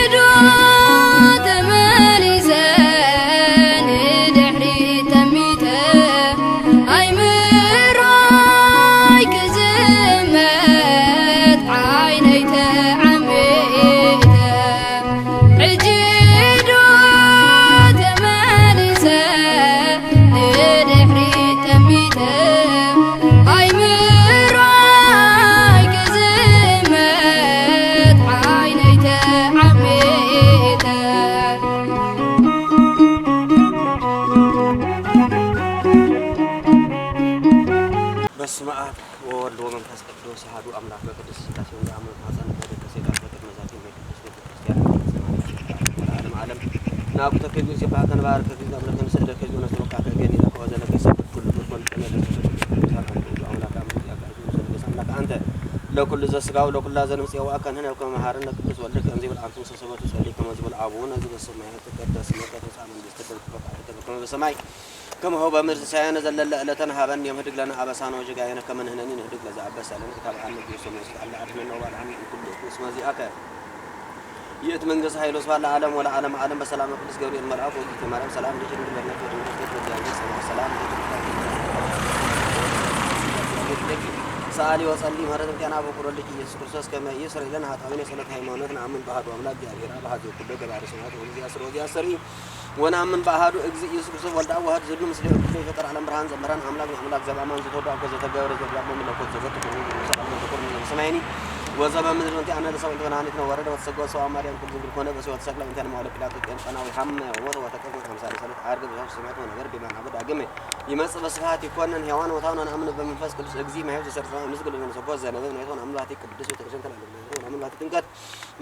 ዶ ተመሊሰ ንድሕሪት ጠሚተ፣ ኣይምሮይ ክዝመት ዓይነይ ተዓሚተ። ሕጂ ዶ ተመሊሰ ንድሕሪት ጠሚተ፣ ኣይምሮይ ክዝመት ዓይነይ ተዓሚተ። በስመ አብ ወወልድ ወመንፈስ ቅዱስ አሐዱ አምላክ። በቅድስት ሥላሴ ወንደ አመት ማፀን በደቀ ሴጣን በቅድመ ዛቲ ቤተ ክርስቲያን ቤተ ክርስቲያን ለዓለም ዓለም። ናኩተከ ጊዜ ባከን ባርከ ጊዜ አምለከ ንስእለከ ጊዜ ነስተወቃከ ገኒ ለከወዘ ለከ ሰብ ኩሉ ምርኮን ቀነ ለሰሰ ቅዱስ ቅዱሳን አንተ ውእቱ አምላክ አምልክ ያካል ቅዱስ ነገስ አምላክ አንተ ለኩሉ ዘስጋው ለኩላ ዘንምጽ የዋከን ህነ ከመ መሐረነ ቅዱስ ወልድከ እንዚ ብል አንቱም ሰሰበቱ ጸሊ ከመ ዝብል አቡነ ዘበሰማያት ይትቀደስ ስምከ ትምጻእ መንግስትከ ወትኩን ፈቃድከ በከመ በሰማይ ከማሁ በምድር ሲሳየነ ዘለለ ዕለተን ሀበን ዮም ህድግ ለነ አበሳነ ወጌጋየነ ከመ ንሕነኒ ንህድግ ለዘአበሰ ለነ ኢታብአነ እግዚኦ ውስተ መንሱት አላ አድኅነነ ወባልዓነ እምኩሉ እኩይ እስመ ዚአከ ይእቲ መንግስት ኃይል ወስብሐት ለዓለም ወለዓለም ዓለም። በሰላም ቅዱስ ገብርኤል መልአክ ወእግዝእትነ ማርያም ሰላም ለኪ ድንግል በድንግል ወትወልድ እግዚአብሔር ሰላም ሰላም ለኪ ሰአሊ ወጸሊ ምህረት ጤና በኩር ወልድኪ ኢየሱስ ክርስቶስ ከመ ይስር ለነ ኃጣውኢነ ጸሎተ ሃይማኖት። ነአምን በአሐዱ አምላክ እግዚአብሔር አብ ኃዜ ኩሎ ገባሪ ሰማያት ወእግዚአ ሥርወ ወእግዚአ ሰርይ ወነአምን በአሐዱ እግዚእ ኢየሱስ ክርስቶስ ወልደ አብ ዋሕድ ዝሉ ምስሌሁ ኩሉ ይፈጠር ዓለም ብርሃን ዘምብርሃን አምላክ አምላክ ዘበአማን ዘተወልደ አብ ዘተገብረ ዘብላቦ መለኮት ዘበቱ ኩሉ ዘምሰል አብ ዘተኮር ዘበሰማይኒ ወዘበምድር እንቲአነ ለሰብእ ተወናኒት ነው ወረደ ወተሰገወ ሰው ማርያም ኩሉ ዝብል ኮነ በሰው ተሰቅለ እንቲአነ መዋለ ጲላጦስ ቄንጠናዊ ሐመ ወሞተ ወተቀብረ አምሳለ ሰለት አርገ በሰው ስማት ወነበር ዲማን አበ ዳግመ ይመጽእ በስብሐት ይኮነን ሕያዋን ወታውን ወነአምን በመንፈስ ቅዱስ እግዚእ ማሕየው ዘሰርጸ ምስግል ዘንሰኮ ዘነበብ ናይቶን አምላክ ቅዱስ ቤተክርስቲያን ተላለ ናይቶን አምላክ ጥምቀት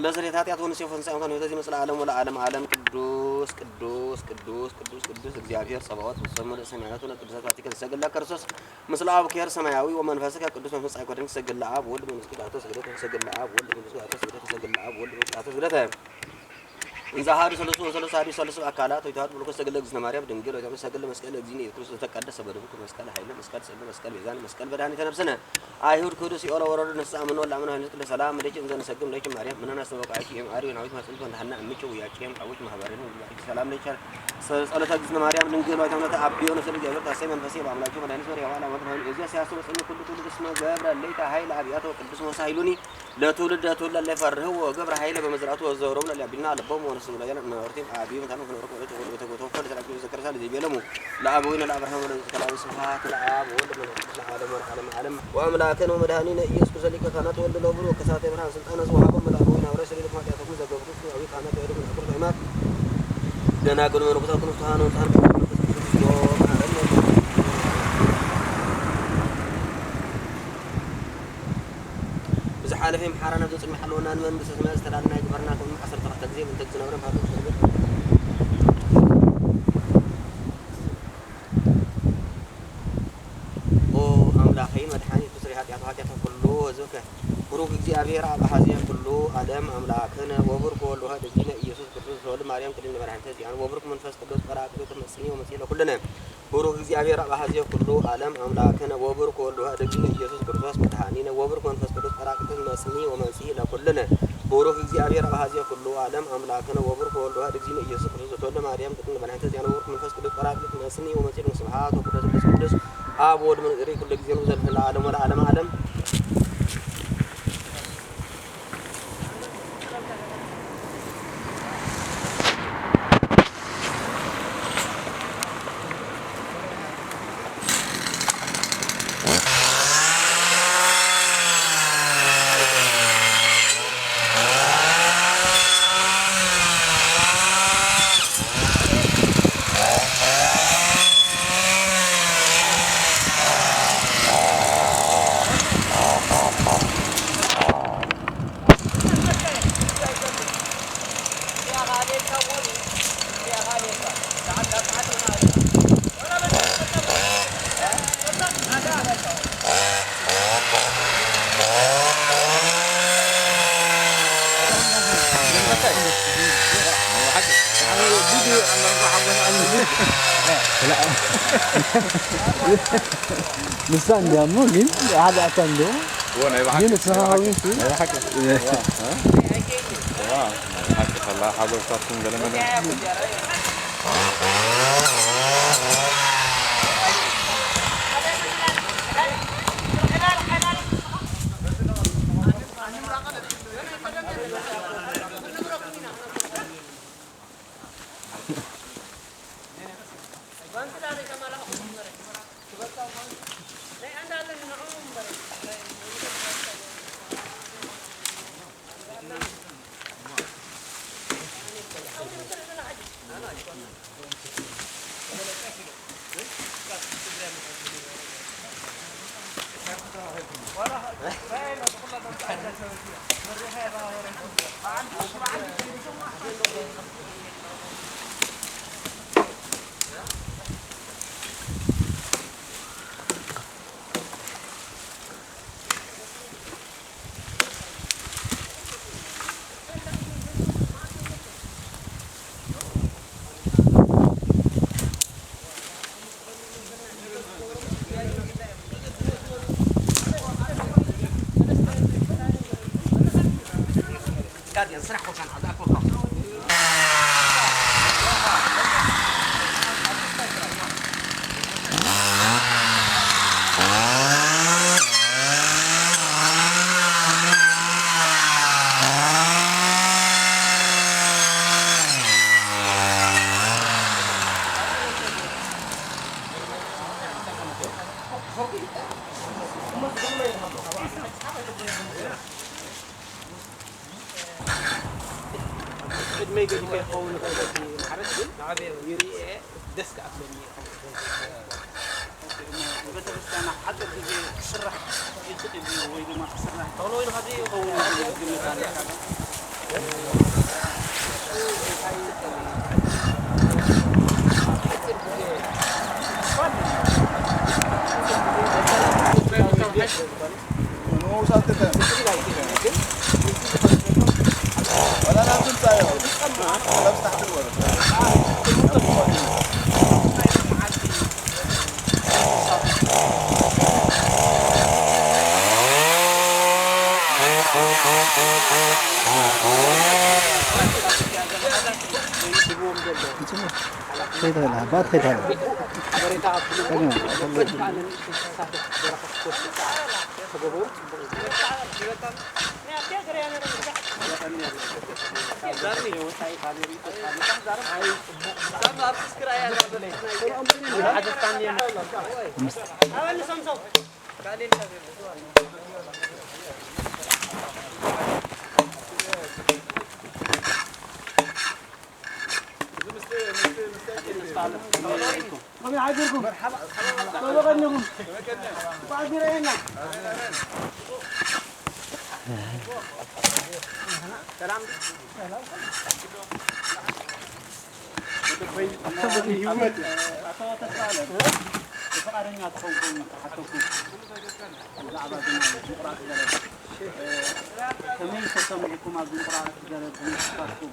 ለስርየት ኃጢአት ወንሴፍ ወንሳኤ እንኳን ወደዚህ ይመጽእ ለዓለም ወለዓለም ዓለም። ቅዱስ ቅዱስ ቅዱስ ቅዱስ ቅዱስ እግዚአብሔር ጸባኦት ውስተ ምሉእ ሰማያት ወለቅዱሳት ባቲከ ንሰግድ ለከ ክርስቶስ ምስለ አቡኪ ኄር ሰማያዊ ወመንፈስከ ቅዱስ መንፈስ ጻይኮ ድንቅ ሰግድ ለአብ ወልድ መንፈስ ቅዱስ አቶ ስግደት ሰግድ ለአብ ወልድ መንፈስ ቅዱስ አቶ ስግደት ሰግድ ለአብ ወልድ መንፈስ ቅዱስ አቶ ስግደት እንዘ አሐዱ ሠላሱ ወሠላሳ አሐዱ ሠላሱ አካላት ወይተዋሕድ ብሎ ሰግድ ለእግዝእትነ ማርያም ድንግል ወይተዋሕድ ሰግድ ለመስቀል እግዚእነ ኢየሱስ ክርስቶስ ተቀደሰ በደሙ መስቀል ኃይለ መስቀል ጽልም መስቀል ቤዛነ መስቀል መድኃኒተ ነፍስነ። አይሁድ ክዱ ሲኦል ወረዱ ንስሐ ምን ወላ ምን ኃይለ ለሰላም ለኪ እንዘ ንሰግድ ለኪ ማርያም ምነን አስተበቃኪ እም አሪ ናዊት ማጽንት ወንዳህና እምጭ ውያቄም አቡች ማህበርን ሰላም ለኪ ጸሎተ እግዝእትነ ማርያም ድንግል ወይተምነተ አብዮ ነፍሰ ለእግዚአብሔር ታሰይ መንፈሴ በአምላኪ መድኃኒት መርያም አላ ወትሆን እዚያ ሲያስብ ጽልም ኩሉ ትውልድ እስመ ገብረ ለይተ ኃይለ አብያተ ወቅዱስ ሞሳ ኃይሉኒ ለትውልድ ለትውልድ ለፈርህ ወገብረ ኃይለ በመዝራቱ ወዘሮም ለሊያቢልና ለቦም ወነስም ለያለ መርቲም አብዮ መታን ወተወከለ ተወከለ ተዘከረ ሳለ ዜቤለሙ ለአበዊነ ለአብርሃም ወለዘተላዊ ስብሐት ለአብ ወወልድ ወመንፈስ ቅዱስ ለዓለም ወለዓለመ ዓለም። ወአምላክነ ወመድኃኒነ ኢየሱስ ክርስቶስ ሊቀ ካህናት ወልድ ለቡሩ ወከሳቴ ብርሃን ስልጣነ ዘወሃቦም ለአበዊነ ሐዋርያት ሰሊጥ ማጥያቶሙ ዘገብሩ አዊ ካህናት ወያድም ለአኩርት ኃይማት ደናግል መነኮሳት ቅዱሳን ወፃን ብዝሓለፈ ይምሓረና፣ ብዘጽንሕ ኣለወና፣ ንመንግስተ ሰማያት ዝተዳለና ይግበረና። ከምኡ ዓሰርተ ክልተ ግዜ ምእንቲ ዝነብረ ባዶ ሰንበት። ኦ አምላኸይ መድኃኒት፣ ስሪ ኃጢአት፣ ኃጢአተ ኩሉ ህዝብከ። ብሩክ እግዚአብሔር አብ አሐዜ ኩሉ ዓለም አምላክነ ወብሩክ ወልድ ዋሕድ እግዚእነ ኢየሱስ ክርስቶስ ተወልድ ማርያም ቅድስት መድኃኒተ ዚአን ወብሩክ መንፈስ ቅዱስ ጸራቅቱ ተመስኒ ወመጽኢ ለኩልነ። ብሩክ እግዚአብሔር አብ አሐዜ ኩሉ ዓለም አምላክነ ወብሩክ ወልድ ዋሕድ እግዚእነ ኢየሱስ ክርስቶስ መድኃኒነ ወብሩክ መንፈስ ቅዱስ ጸራቅቱ ተመስኒ ወመጽኢ ለኩልነ። ብሩክ እግዚአብሔር አብ አሐዜ ኩሉ ዓለም አምላክነ ወብሩክ ወልድ ዋሕድ እግዚእነ ኢየሱስ ክርስቶስ ተወልደ ማርያም ቅድስት መድኃኒተ ዚአን ወብሩክ መንፈስ ቅዱስ ጸራቅቱ ተመስኒ ወመጽኢ ለኩልነ። ስብሐት ወክብረት ለመንፈስ ቅዱስ አብ ወወልድ ወመንፈስ ቅዱስ ኩሉ ጊዜ ነው ዘልፈላ ዓለም ወለዓለም ዓለም። ንሳ እንዲያ እሞ ግን ሓደ ኣታ እንዲያው እዎ፣ ናይ ብሓቂ፣ ግን ናይ ብሓቂ፣ እስኻ ናይ ብሓቂ። እ። እዎ፣ እ? ሓቂ ከላ ሓጎሳትኩም ገለመለ። ቅድመይ ገዲፈ ይኸውን ይኽእል፣ እቲ ማሕረስ ግን ይርኤ ደስ ክኣትለኒ ይኸውን። ቤተክርስትያን ኣብ ሓፂር ግዜ ክስራሕ ይኽእል እዩ ወይ ድማ ክስራሕ ይኽእል ወይ ኢልካ ዘይኸውን ይኽእል ግምት ኣለካ ዶ? ከይድ ሀይል ባት ከይድ ሀይል ከመይ ሓዲርኩም? ጸበቐኒኹም? እንኳዕ ቢረኤና። ሰላም። ኣቶ ተስፋለም፣ ብፍቓደኛ ተኾንኩም ተሓተኩም። ብዛዕባ እዚ ናይ ምቑራጽ ገረብ፣ እ፣ ከመይ ተሰሚዕኩም ኣብዚ ምቑራጽ ገረብ ብምስታፍኩም?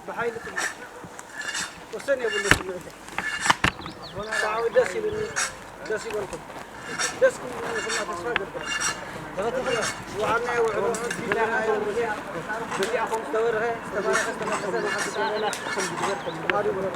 ብሓይሊ ትም-፣ ወሰን የብሉ ስምዒት። ብጣዕሚ ደስ ይብልኒ። ደስ ይበልኩም። ደስ ክብሉ ንኹልና ተስፋ ይገብር። ዋዕና ይውዕሉ። በዚኣኹም ዝተበርኸ፣ ዝተባረኸ፣ ዝተቐደሰ ንሓድሽ ዓመት ከም ዝግበር ከም ዝግበር ይግበር።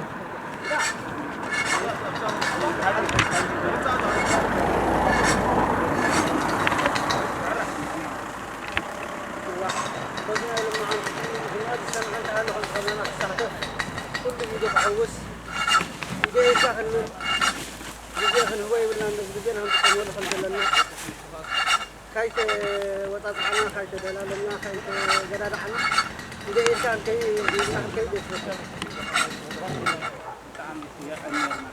ኩሉ ግዜ ክሕውስ፣ ግዜ ኢልካ ክንብል፣ ግዜ ክንህቦ የብልናን፣ በዚ ግዜና ክንጥቀመሉ ከም ዘለና። ካይተወጻጽዓና፣ ካይተደላለና፣ ካይተገዳዳዕና፣ ግዜ ኢልካ ክንከይ-፣ ኢልና ክንከይድ የስበካ። ብጣዕሚ የቐንየልና።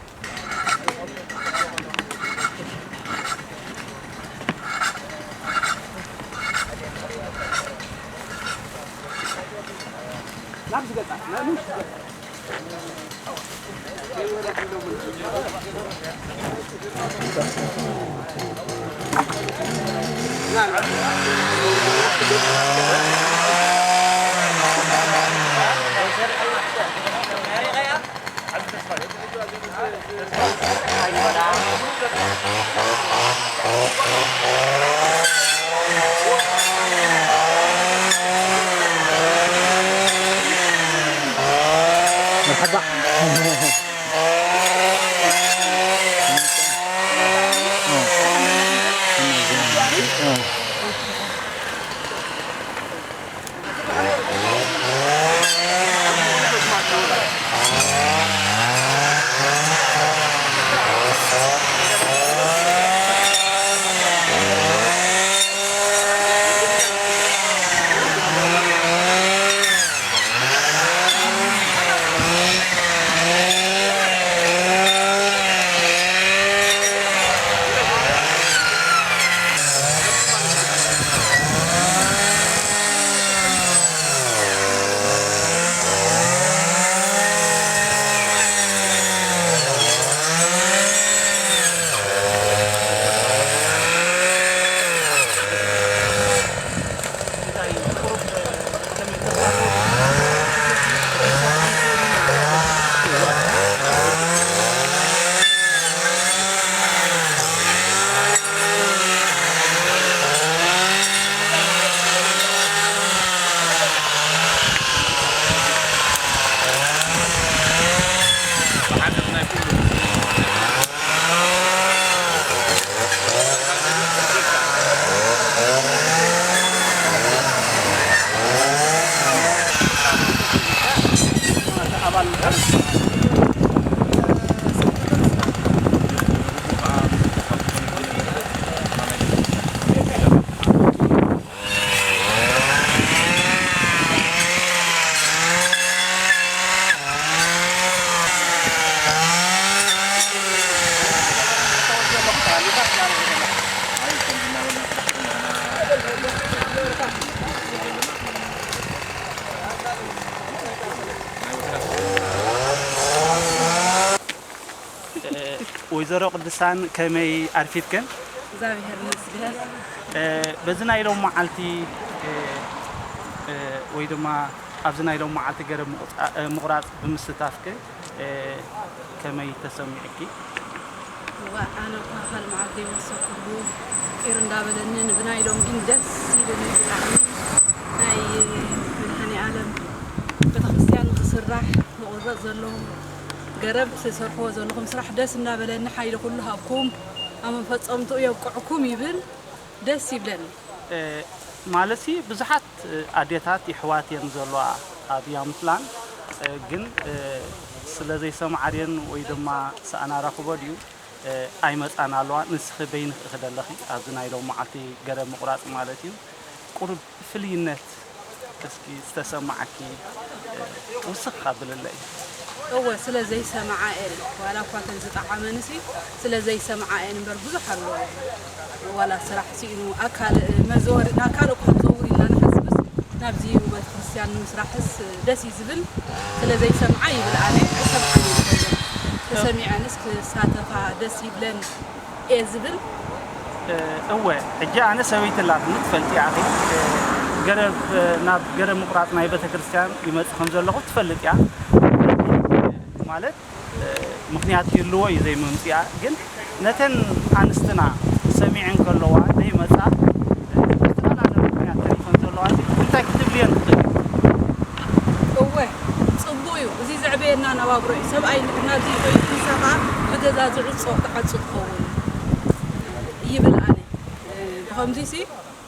ናብዚ ገጻ፣ ናብ ንእሽቶ ገጻ። ወይዘሮ ቅድሳን ከመይ ኣርፊድክን? እግዚኣብሔር ይመስገን። በዚ ናይ ሎም መዓልቲ ወይ ድማ ኣብዚ ናይ ሎም መዓልቲ ገረብ ምቑራፅ ብምስታፍክ ከመይ ተሰሚዕኪ? እዋ ኣነ እኳ ካልእ መዓልቲ ዘይወሰኩሉ ቂር እንዳበለኒ፣ ንብናይ ሎም ግን ደስ ኢሉኒ ብጣዕሚ። ናይ መድሃኔ ኣለም ቤተክርስትያን ንክስራሕ ንቆረፅ ዘለዉ ገረብ ትሰርሕዎ ዘለኹም ስራሕ ደስ እንዳበለኒ፣ ሓይሊ ኩሉ ሃብኩም ኣብ መፈፀምትኡ የብቅዕኩም ይብል። ደስ ይብለኒ። ማለት ብዙሓት ኣዴታት ይሕዋት እየን ዘለዋ ኣብ ያምትላን፣ ግን ስለ ዘይሰምዓ ድየን ወይ ድማ ሰኣን ኣራኽቦ ድዩ ኣይመፃን ኣለዋ። ንስኺ በይንኺ ኢኺ ደለኺ ኣብዚ ናይ ሎም መዓልቲ ገረብ ምቑራፅ ማለት እዩ። ቁሩብ ፍልይነት እስኪ ዝተሰማዓኪ ውስኽ ኣብልለይ። እወ፣ ስለ ዘይሰምዓ እየ። ዋላ እኳ ተን ዝጠዓመንሲ ስለ ዘይሰምዓ እየን እምበር ብዙሕ ኣለዎ። ዋላ ስራሕ ስኢኑ ኣካል መዘወሪ ናብ ካልእ እኳ ክዘውር ኢልና ንሓስብስ ናብዚ ቤተክርስትያን ንምስራሕስ ደስ እዩ ዝብል። ስለ ዘይሰምዓ ይብል ኣነ ክሰምዓ ተሰሚዐንስ ክሳተፋ ደስ ይብለን እየ ዝብል። እወ፣ ሕጂ ኣነ ሰበይቲ ኣላትኒ ትፈልጥያ ኢኺ። ገረብ ናብ ገረብ ምቑራፅ ናይ ቤተክርስትያን ይመፅእ ከም ዘለኹ ትፈልጥያ ማለት ምኽንያት ይህልዎ እዩ ዘይምምፅኣ። ግን ነተን ኣንስትና ሰሚዐን ከለዋ ዘይመፃ ዝተፈላለየ ምኽንያት ተሪፈን ዘለዋ እንታይ ክትብልየን ትኽእል? እወ፣ ፅቡቕ እዩ። እዚ ዘዕበየና ነባብሮ እዩ። ሰብኣይ እንድሕር ናብዚ ኮይኑ ንሳ ከዓ ብገዛ ዝዕፆ ትዓፁ ትኸውን ይብል ኣነ። ብኸምዚሲ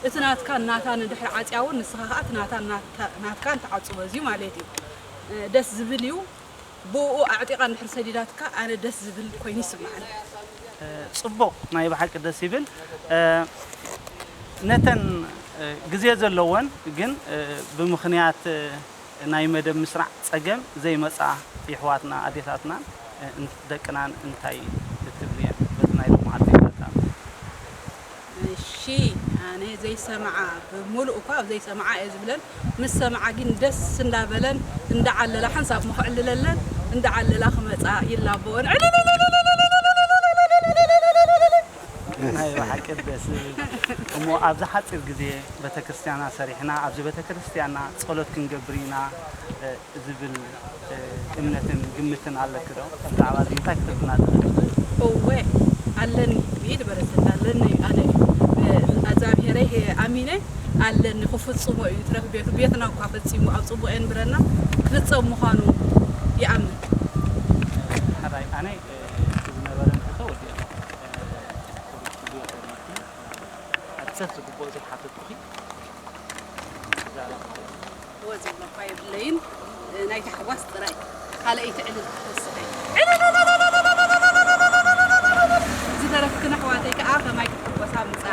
እቲ ናትካን ናታን እንድሕር ዓፅያ እውን ንስኻ ከዓ እቲ ናታን ናትካን ትዓፁ በዚ ማለት እዩ። ደስ ዝብል እዩ። ብኡ ኣዕጢቓ እንድሕር ሰዲዳትካ ኣነ ደስ ዝብል ኮይኑ ይስምዓኒ። ፅቡቕ፣ ናይ ብሓቂ ደስ ይብል። ነተን ግዜ ዘለወን ግን ብምኽንያት ናይ መደብ ምስራዕ ፀገም ዘይመፃ የሕዋትና ኣዴታትናን ደቅናን እንታይ ትብልየን በዚ ናይ ሎመዓልቲ ኣጋጣሚ? እሺ፣ ኣነ ዘይሰምዓ ብምሉእ እኳ ኣብ ዘይሰምዓ እየ ዝብለን፣ ምስ ሰምዓ ግን ደስ እንዳበለን እንዳዓለላ ሓንሳብ ምኽዕልለለን እንዳዓለላ ክመፃ ይላበወን። ናይ ብሓቂ ደስ ዝብል እሞ ኣብዚ ሓፂር ግዜ ቤተክርስትያና ሰሪሕና ኣብዚ ቤተክርስትያና ፀሎት ክንገብር ኢና ዝብል እምነትን ግምትን ኣለኪ ዶ? ብዛዕባ እዚ እንታይ ክትብልና ትኽእል? እወ ኣለኒ፣ ብኢድ በረሰት ኣለኒ። ኣነ እግዚኣብሄረይ ኣሚነ ኣለኒ። ክፍፅሞ እዩ ትረፍ ቤቱ ቤትና እኳ ፈፂሙ ኣብ ፅቡቕ የንብረና ክፍፀም ምዃኑ ይኣምን። ሕራይ ኣነ ዝነበረን ተወዲኣ ኣድሰስ ዝግብኦ ዘይሓተትኩኺ ወዘ እኳ የብለይን ናይ ታሕጓስ ጥራይ ካልኣይቲ ዕልል ክትወስኸ ዝደረፍክን ኣሕዋተይ ከዓ ከማይ ክትሕጎሳ ምፃ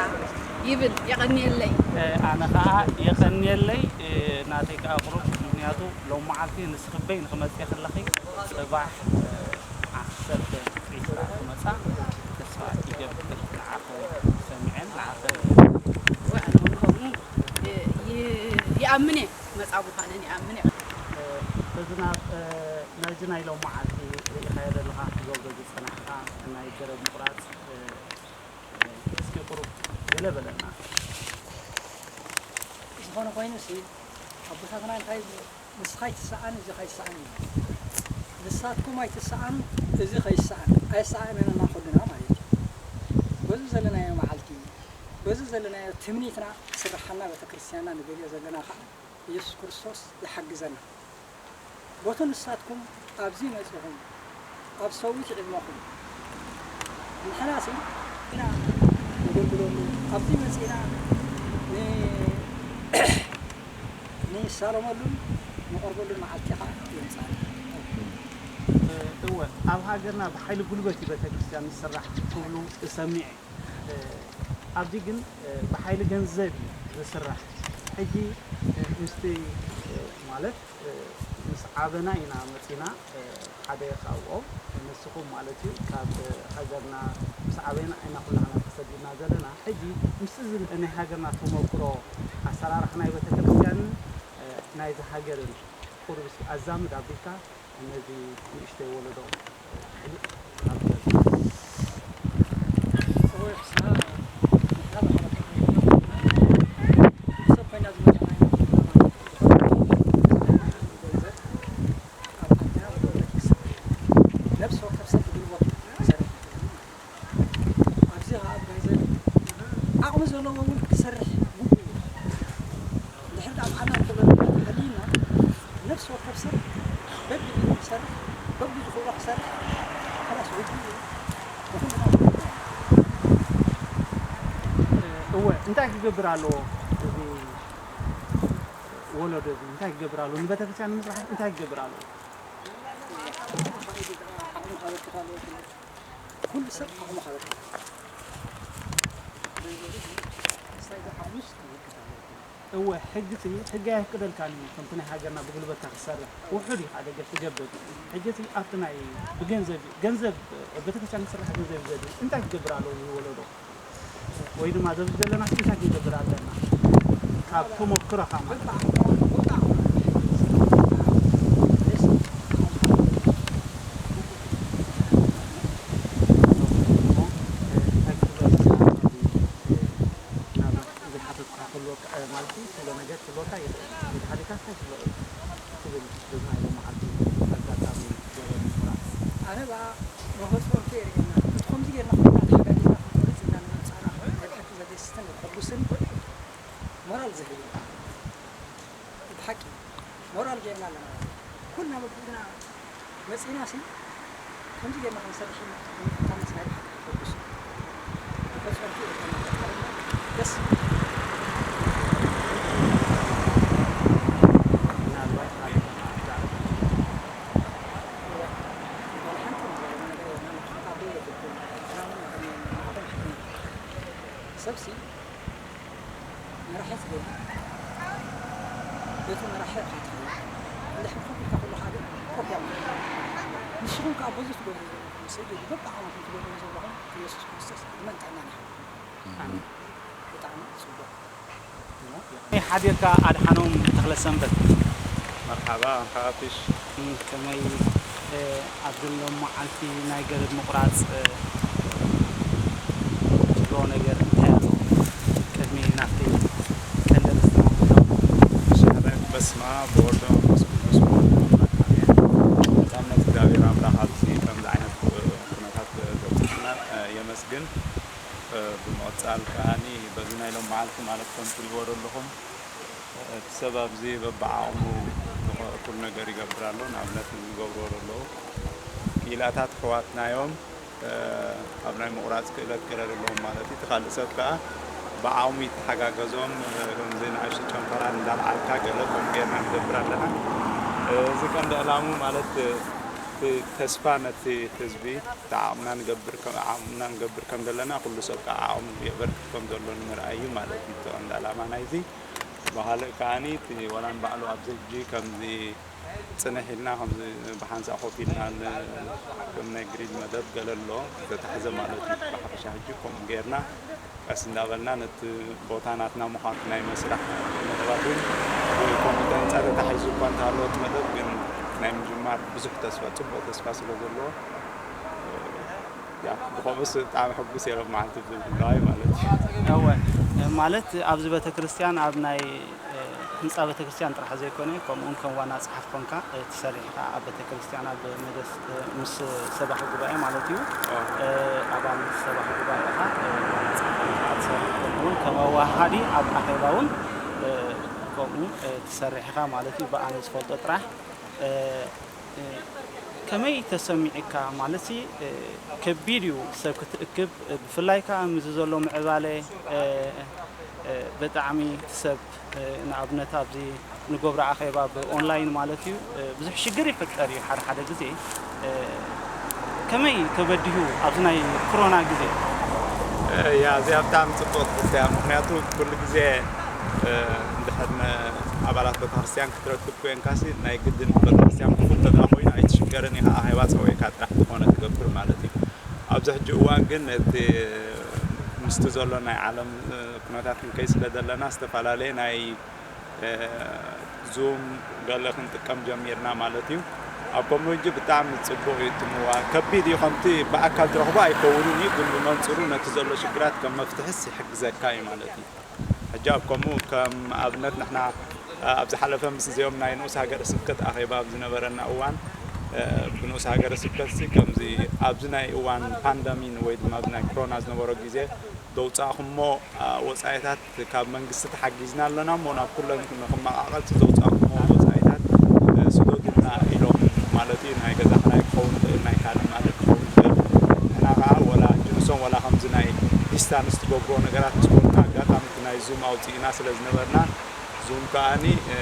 ይብል። የቐንየለይ። ኣነ ከዓ የቐንየለይ ናተይ ከዓ ቁሩብ ምክንያቱ ሎም መዓልቲ ንስኽበይ ንክመፅእ ከለኺ ፅባሕ ዓሰርተ ዒስራ ክመፃ ተስፋ ይገብር። ንዓኺ ሰሚዐን ንዓኺ ወኣነ እውን ከምኡ ይኣምን እየ። መፃ ምዃነን ይኣምን እየ። በዚ ናብ ናይዚ ናይ ሎም መዓልቲ ርኢኻዮ ዘለኻ ክትገብሮ ዝፀናሕኻ ናይ ገረብ ምቑራፅ እስኪ ቁሩብ ገለ በለና። ዝኾነ ኮይኑሲ ኣቦታትና እንታይ ንስኻ ኣይትሰኣን እዚ ከይሰኣን እዩ። ንሳትኩም ኣይትሰኣኑ እዚ ከይሰኣን ኣይሰኣንን እና ኩልና ማለት እዩ። በዚ ዘለናዮ መዓልቲ በዚ ዘለናዮ ትምኒትና ስርሓና ቤተክርስትያንና ንደልዮ ዘለና ከዓ ኢየሱስ ክርስቶስ ይሓግዘና። ቦቲ ንሳትኩም ኣብዚ መጺኹም ኣብ ሰዊት ዕድመኹም ንሕናሲ ኢና ነገልግለሉ ኣብዚ መጺና ንሳለመሉን ንቐርበሉን መዓልቲ ኸዓ የምጽኣልና። እወ ኣብ ሃገርና ብሓይሊ ጉልበት እዩ ቤተክርስትያን ዝስራሕ ክብሉ እሰሚዐ። ኣብዚ ግን ብሓይሊ ገንዘብ እዩ ዝስራሕ። ሕጂ ምስቲ ማለት ምስ ዓበና ኢና መፂና ሓደ ካብኦም ንስኹም ማለት እዩ ካብ ሃገርና ምስ ዓበና ኢና ኩላህና ተሰዲድና ዘለና። ሕጂ ምስ እዚ ናይ ሃገርና ተመክሮ ኣሰራርሓ ናይ ቤተክርስትያንን ናይዚ ሃገርን ቁሩብ እስኪ ኣዛምድ ኣቢልካ ነዚ ንእሽተይ ወለዶ ሕልቕ ኣብለና። ክሰርሕ ሓላስ ወዲ እወ እንታይ ክገብር ኣለዎ? እዚ ወለዶ እዚ እንታይ ክገብር ኣለዎ? ንቤተክርስትያን ንምስራሕ እንታይ ክገብር ኣለዎ? ኩሉ ሰብ ዓቕሙ ከበርክት እወ ሕጊ እቲ ሕጊ ኣየፍቅደልካን እዩ ከምቲ ናይ ሃገርና ብጉልበትካ ክትሰርሕ ውሑድ እዩ ከዓ ደገፍ ትገብር። ሕጂ እቲ ኣብቲ ናይ ብገንዘብ ገንዘብ ቤተክርስትያን ክስራሕ ገንዘብ እዩ ዘድሊ እንታይ ክገብር ኣለዎ እዚ ወለዶ? ወይ ድማ ዘብዚ ዘለና እንታይ ክንገብር ኣለና ካብ ተመክሮኻ ማለት ኣነ ባ መፈፀምቱ የርእየና እቲ ከምዚ ጌርና ኩልና ተሓጋጊዝና ክንቆርፅ ኢና ንመፃና ናይ ብሓቂ ዘደስትን ዘሐጉስን ሞራል ዝህብ እዩ። እቲ ሓቂ ሞራል ጌርና ኣለና ኩልና መብልና መፂና ሲ ከምዚ ጌርና ክንሰርሕ ምፍታንስ ናይ ብሓቂ ተበግሱ ተፈፀምቱ የርእየና ፈጣሪ ደስ ሰብሲ መራሒ ትደሊ በቲ መራሒ ኢኻ ትኸውን። እንድሕር ኮፍ ኢልካ ከለኻ ግን ኮፍ ኢያ ማለት እዩ። ንስኹም ከኣ በዚ ትገብሩ ዘለኹም ሰይድ በብዓመት ትገብሩ ዘለኹም ኢየሱስ ክርስቶስ ዕድመን ጥዕናን ይሃብኩም። ኣሜን። ብጣዕሚ ጽቡቕ። ሓቢርካ ኣድሓኖም ተኽለሰንበት። መርሓባ፣ መርሓባ ፊሽ። ከመይ ኣብዚ ሎሚ መዓልቲ ናይ ገረብ ምቑራፅ ትብሎ ነገር እንታይ ኣሎ? ቅድሚ ናብቲ ቀንዲ ኣርእስትና ክንኣቱ። በስመ ኣብ ወወልድ ወመንፈስ ቅዱስ ወወልድ ኣምላክ ኣሜን። ብጻምነት እግዚኣብሔር ኣምላክ ኣብዚ ከምዚ ዓይነት ኩነታት ዘብጽሐና የመስግን። ብምቕጻል ከኣኒ በዚ ናይ ሎም መዓልቲ ማለት ከም ትሪእዎ ዘለኹም እቲ ሰብ ኣብዚ በብዓቕሙ እኩል ነገር ይገብር ኣሎ። ንኣብነት ንዝገብርዎ ዘለዉ ክኢላታት ኣሕዋትና እዮም። ኣብ ናይ ምቑራፅ ክእለት ገለ ዘለዎም ማለት እዩ። እቲ ካልእ ሰብ ከዓ ብዓቕሙ ይተሓጋገዞም። ከምዚ ንኣሽቱ ጨንፈራት እንዳልዓልካ ገለ ከምኡ ጌርና ንገብር ኣለና። እዚ ቀንዲ ዕላሙ ማለት እቲ ተስፋ ነቲ ህዝቢ እቲ ዓቕምና ንገብር ከም ዓቕምና ንገብር ከም ዘለና ኩሉ ሰብ ከዓ ዓቕሙ የበርክት ከም ዘሎ ንምርኣይ እዩ ማለት እዩ እቲ ቀንዲ ዕላማ ናይዚ። ብኻልእ ከዓኒ እቲ ወላ ንባዕሉ ኣብዚ ሕጂ ከምዚ ፅንሕ ኢልና ከምዚ ብሓንሳእ ኮፍ ኢልና ን- ከም ናይ ግሪል መደብ ገለ ኣሎ ዝተታሕዘ ማለት እዩ። ብሓፈሻ ሕጂ ከምኡ ጌርና ቀስ እንዳበልና ነቲ ቦታ ናትና ምዃን ናይ መስርሕ መደባት እውን ብኮሚተ ህንፃ ተታሒዙ እኳ እንተሃለወ እቲ መደብ ግን ናይ ምጅማር ብዙሕ ተስፋ ፅቡቕ ተስፋ ስለ ዘለዎ ያ ብኸምኡስ ብጣዕሚ ሕጉስ እየ ሎም መዓልቲ ብምርኣይ ማለት እዩ። እወ ማለት ኣብዚ ቤተክርስትያን ኣብ ናይ ህንፃ ቤተክርስትያን ጥራሕ ዘይኮነ ከምኡውን ከም ዋና ጸሓፊ ኮንካ ትሰርሕ ኢኻ ኣብ ቤተክርስትያን ኣብ መደስ ምስ ሰባኺ ጉባኤ ማለት እዩ ኣባል ሰባኺ ጉባኤ ኢኻ ዋና ጸሓፊ ኮንካ ትሰርሕ ከምኡውን ከም ኣወሃሃዲ ኣብ ኣኼባ እውን ከምኡ ትሰርሕ ኢኻ ማለት እዩ ብኣነ ዝፈልጦ ጥራሕ ከመይ ተሰሚዒካ ማለትሲ ከቢድ እዩ ሰብ ክትእክብ ብፍላይ ከዓ ምዚ ዘሎ ምዕባለ ብጣዕሚ ሰብ ንኣብነት ኣብዚ ንገብሮ ኣኼባ ብኦንላይን ማለት እዩ ብዙሕ ሽግር ይፍጠር እዩ ሓደ ሓደ ግዜ ከመይ ተበዲሁ ኣብዚ ናይ ክሮና ግዜ ያ እዚኣ ብጣዕሚ ፅቡቅ ትሕቶ እያ ምክንያቱ ኩሉ ግዜ እንድሕር ኣባላት ቤተክርስትያን ክትረክብ ኮይንካሲ ናይ ግድን ቤተክርስትያን ክፉት ተድኣ ኮይኑ ኣይትሽገርን ኢካ ኣኼባ ፀዊዕካ ጥራሕ ዝኾነ ትገብር ማለት እዩ ኣብዚ ሕጂ እዋን ግን እቲ ምስቲ ዘሎ ናይ ዓለም ኩነታት ክንከይ ስለ ዘለና ዝተፈላለየ ናይ ዙም ገለ ክንጥቀም ጀሚርና ማለት እዩ ኣብ ከምኡ ሕጂ ብጣዕሚ ፅቡቅ እዩ ትምዋ ከቢድ እዩ ከምቲ ብኣካል ትረኽቦ ኣይከውንን እዩ ግን ብመንፅሩ ነቲ ዘሎ ሽግራት ከም መፍትሕስ ይሕግዘካ እዩ ማለት እዩ ሕጂ ኣብ ከምኡ ከም ኣብነት ንሕና ኣብ ዝሓለፈ ምስ እዚኦም ናይ ንኡስ ሃገረ ስብከት ኣኼባ ኣብ ዝነበረና እዋን ብንኡስ ሃገረ ስብከት ሲ ከምዚ ኣብዚ ናይ እዋን ፓንደሚን ወይ ድማ ኣብዚ ናይ ክሮና ዝነበሮ ግዜ ዘውፃእኹሞ ወፃኢታት ካብ መንግስቲ ተሓጊዝና ኣለና እሞ ናብ ኩለን ንክመቃቀልቲ ዘውፃእኹሞ ወፃኢታት ስደዱልና ኢሎም ማለት እዩ ናይ ገዛ ክራይ ክኸውን ይኽእል ዲስታንስ ትገብርዎ ነገራት ምስ ኮንካ፣ ኣጋጣሚ እቲ ናይ ዙም ኣውፅኢና ስለ ዝነበርና፣ ዙም ከኣኒ፣ እ፣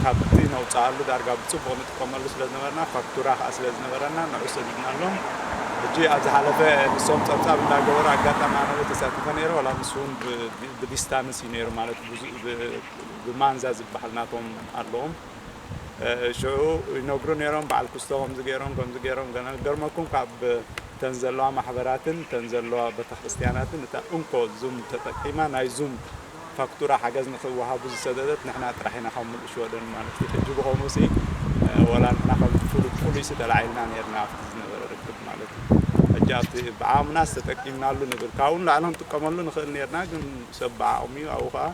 ካብቲ ነውፅኣሉ ዳርጋ ብፅቡቕ ንጥቀመሉ ስለ ዝነበርና፣ ፋክቱራ ከኣ ስለ ዝነበረና ንዑ ሰዲድናሎም። ሕጂ ኣብ ዝሓለፈ ንሶም ጸብጻብ እንዳገበሩ ኣጋጣሚ ኣነ እውን ተሳቲፈ ነይረ፣ ዋላ ንሱ እውን ብ-፣ ብ-፣ ብዲስታንስ እዩ ነይሩ፣ ማለት ብዙ-፣ ብ-፣ ብማንዛ ዝበሃል ናቶም ኣለዎም። እ፣ ሽዑ ይነግሩ ነይሮም፣ በዓል ክስቶ ከምዚ ገይሮም፣ ከምዚ ገይሮም፣ ገና ገርመኩም ካብ እተን ዘለዋ ማሕበራትን እተን ዘለዋ ቤተክርስትያናትን እታ እንኮ ዙም ተጠቂማ ናይ ዙም ፋክቱራ ሓገዝ ንኽወሃቡ ዝሰደደት ንሕና ጥራሕ ኢና ካብ ሙሉእ ሽወደን ማለት እዩ። ሕጂ ብኸምኡ ሲ፣ እ፣ ወላ ንሕና ከም ፍሉ-፣ ፍሉይ ሲ ተላዒልና ነይርና ኣብቲ ዝነበረ ርክብ ማለት እዩ። ሕጂ ኣብቲ ብዓቕምናስ ተጠቂምናሉ ንብል። ካብኡ ንላዕሊ ክንጥቀመሉ ንኽእል ነይርና፣ ግን ሰብ ብዓቕሙ እዩ። ኣብኡ ኸዓ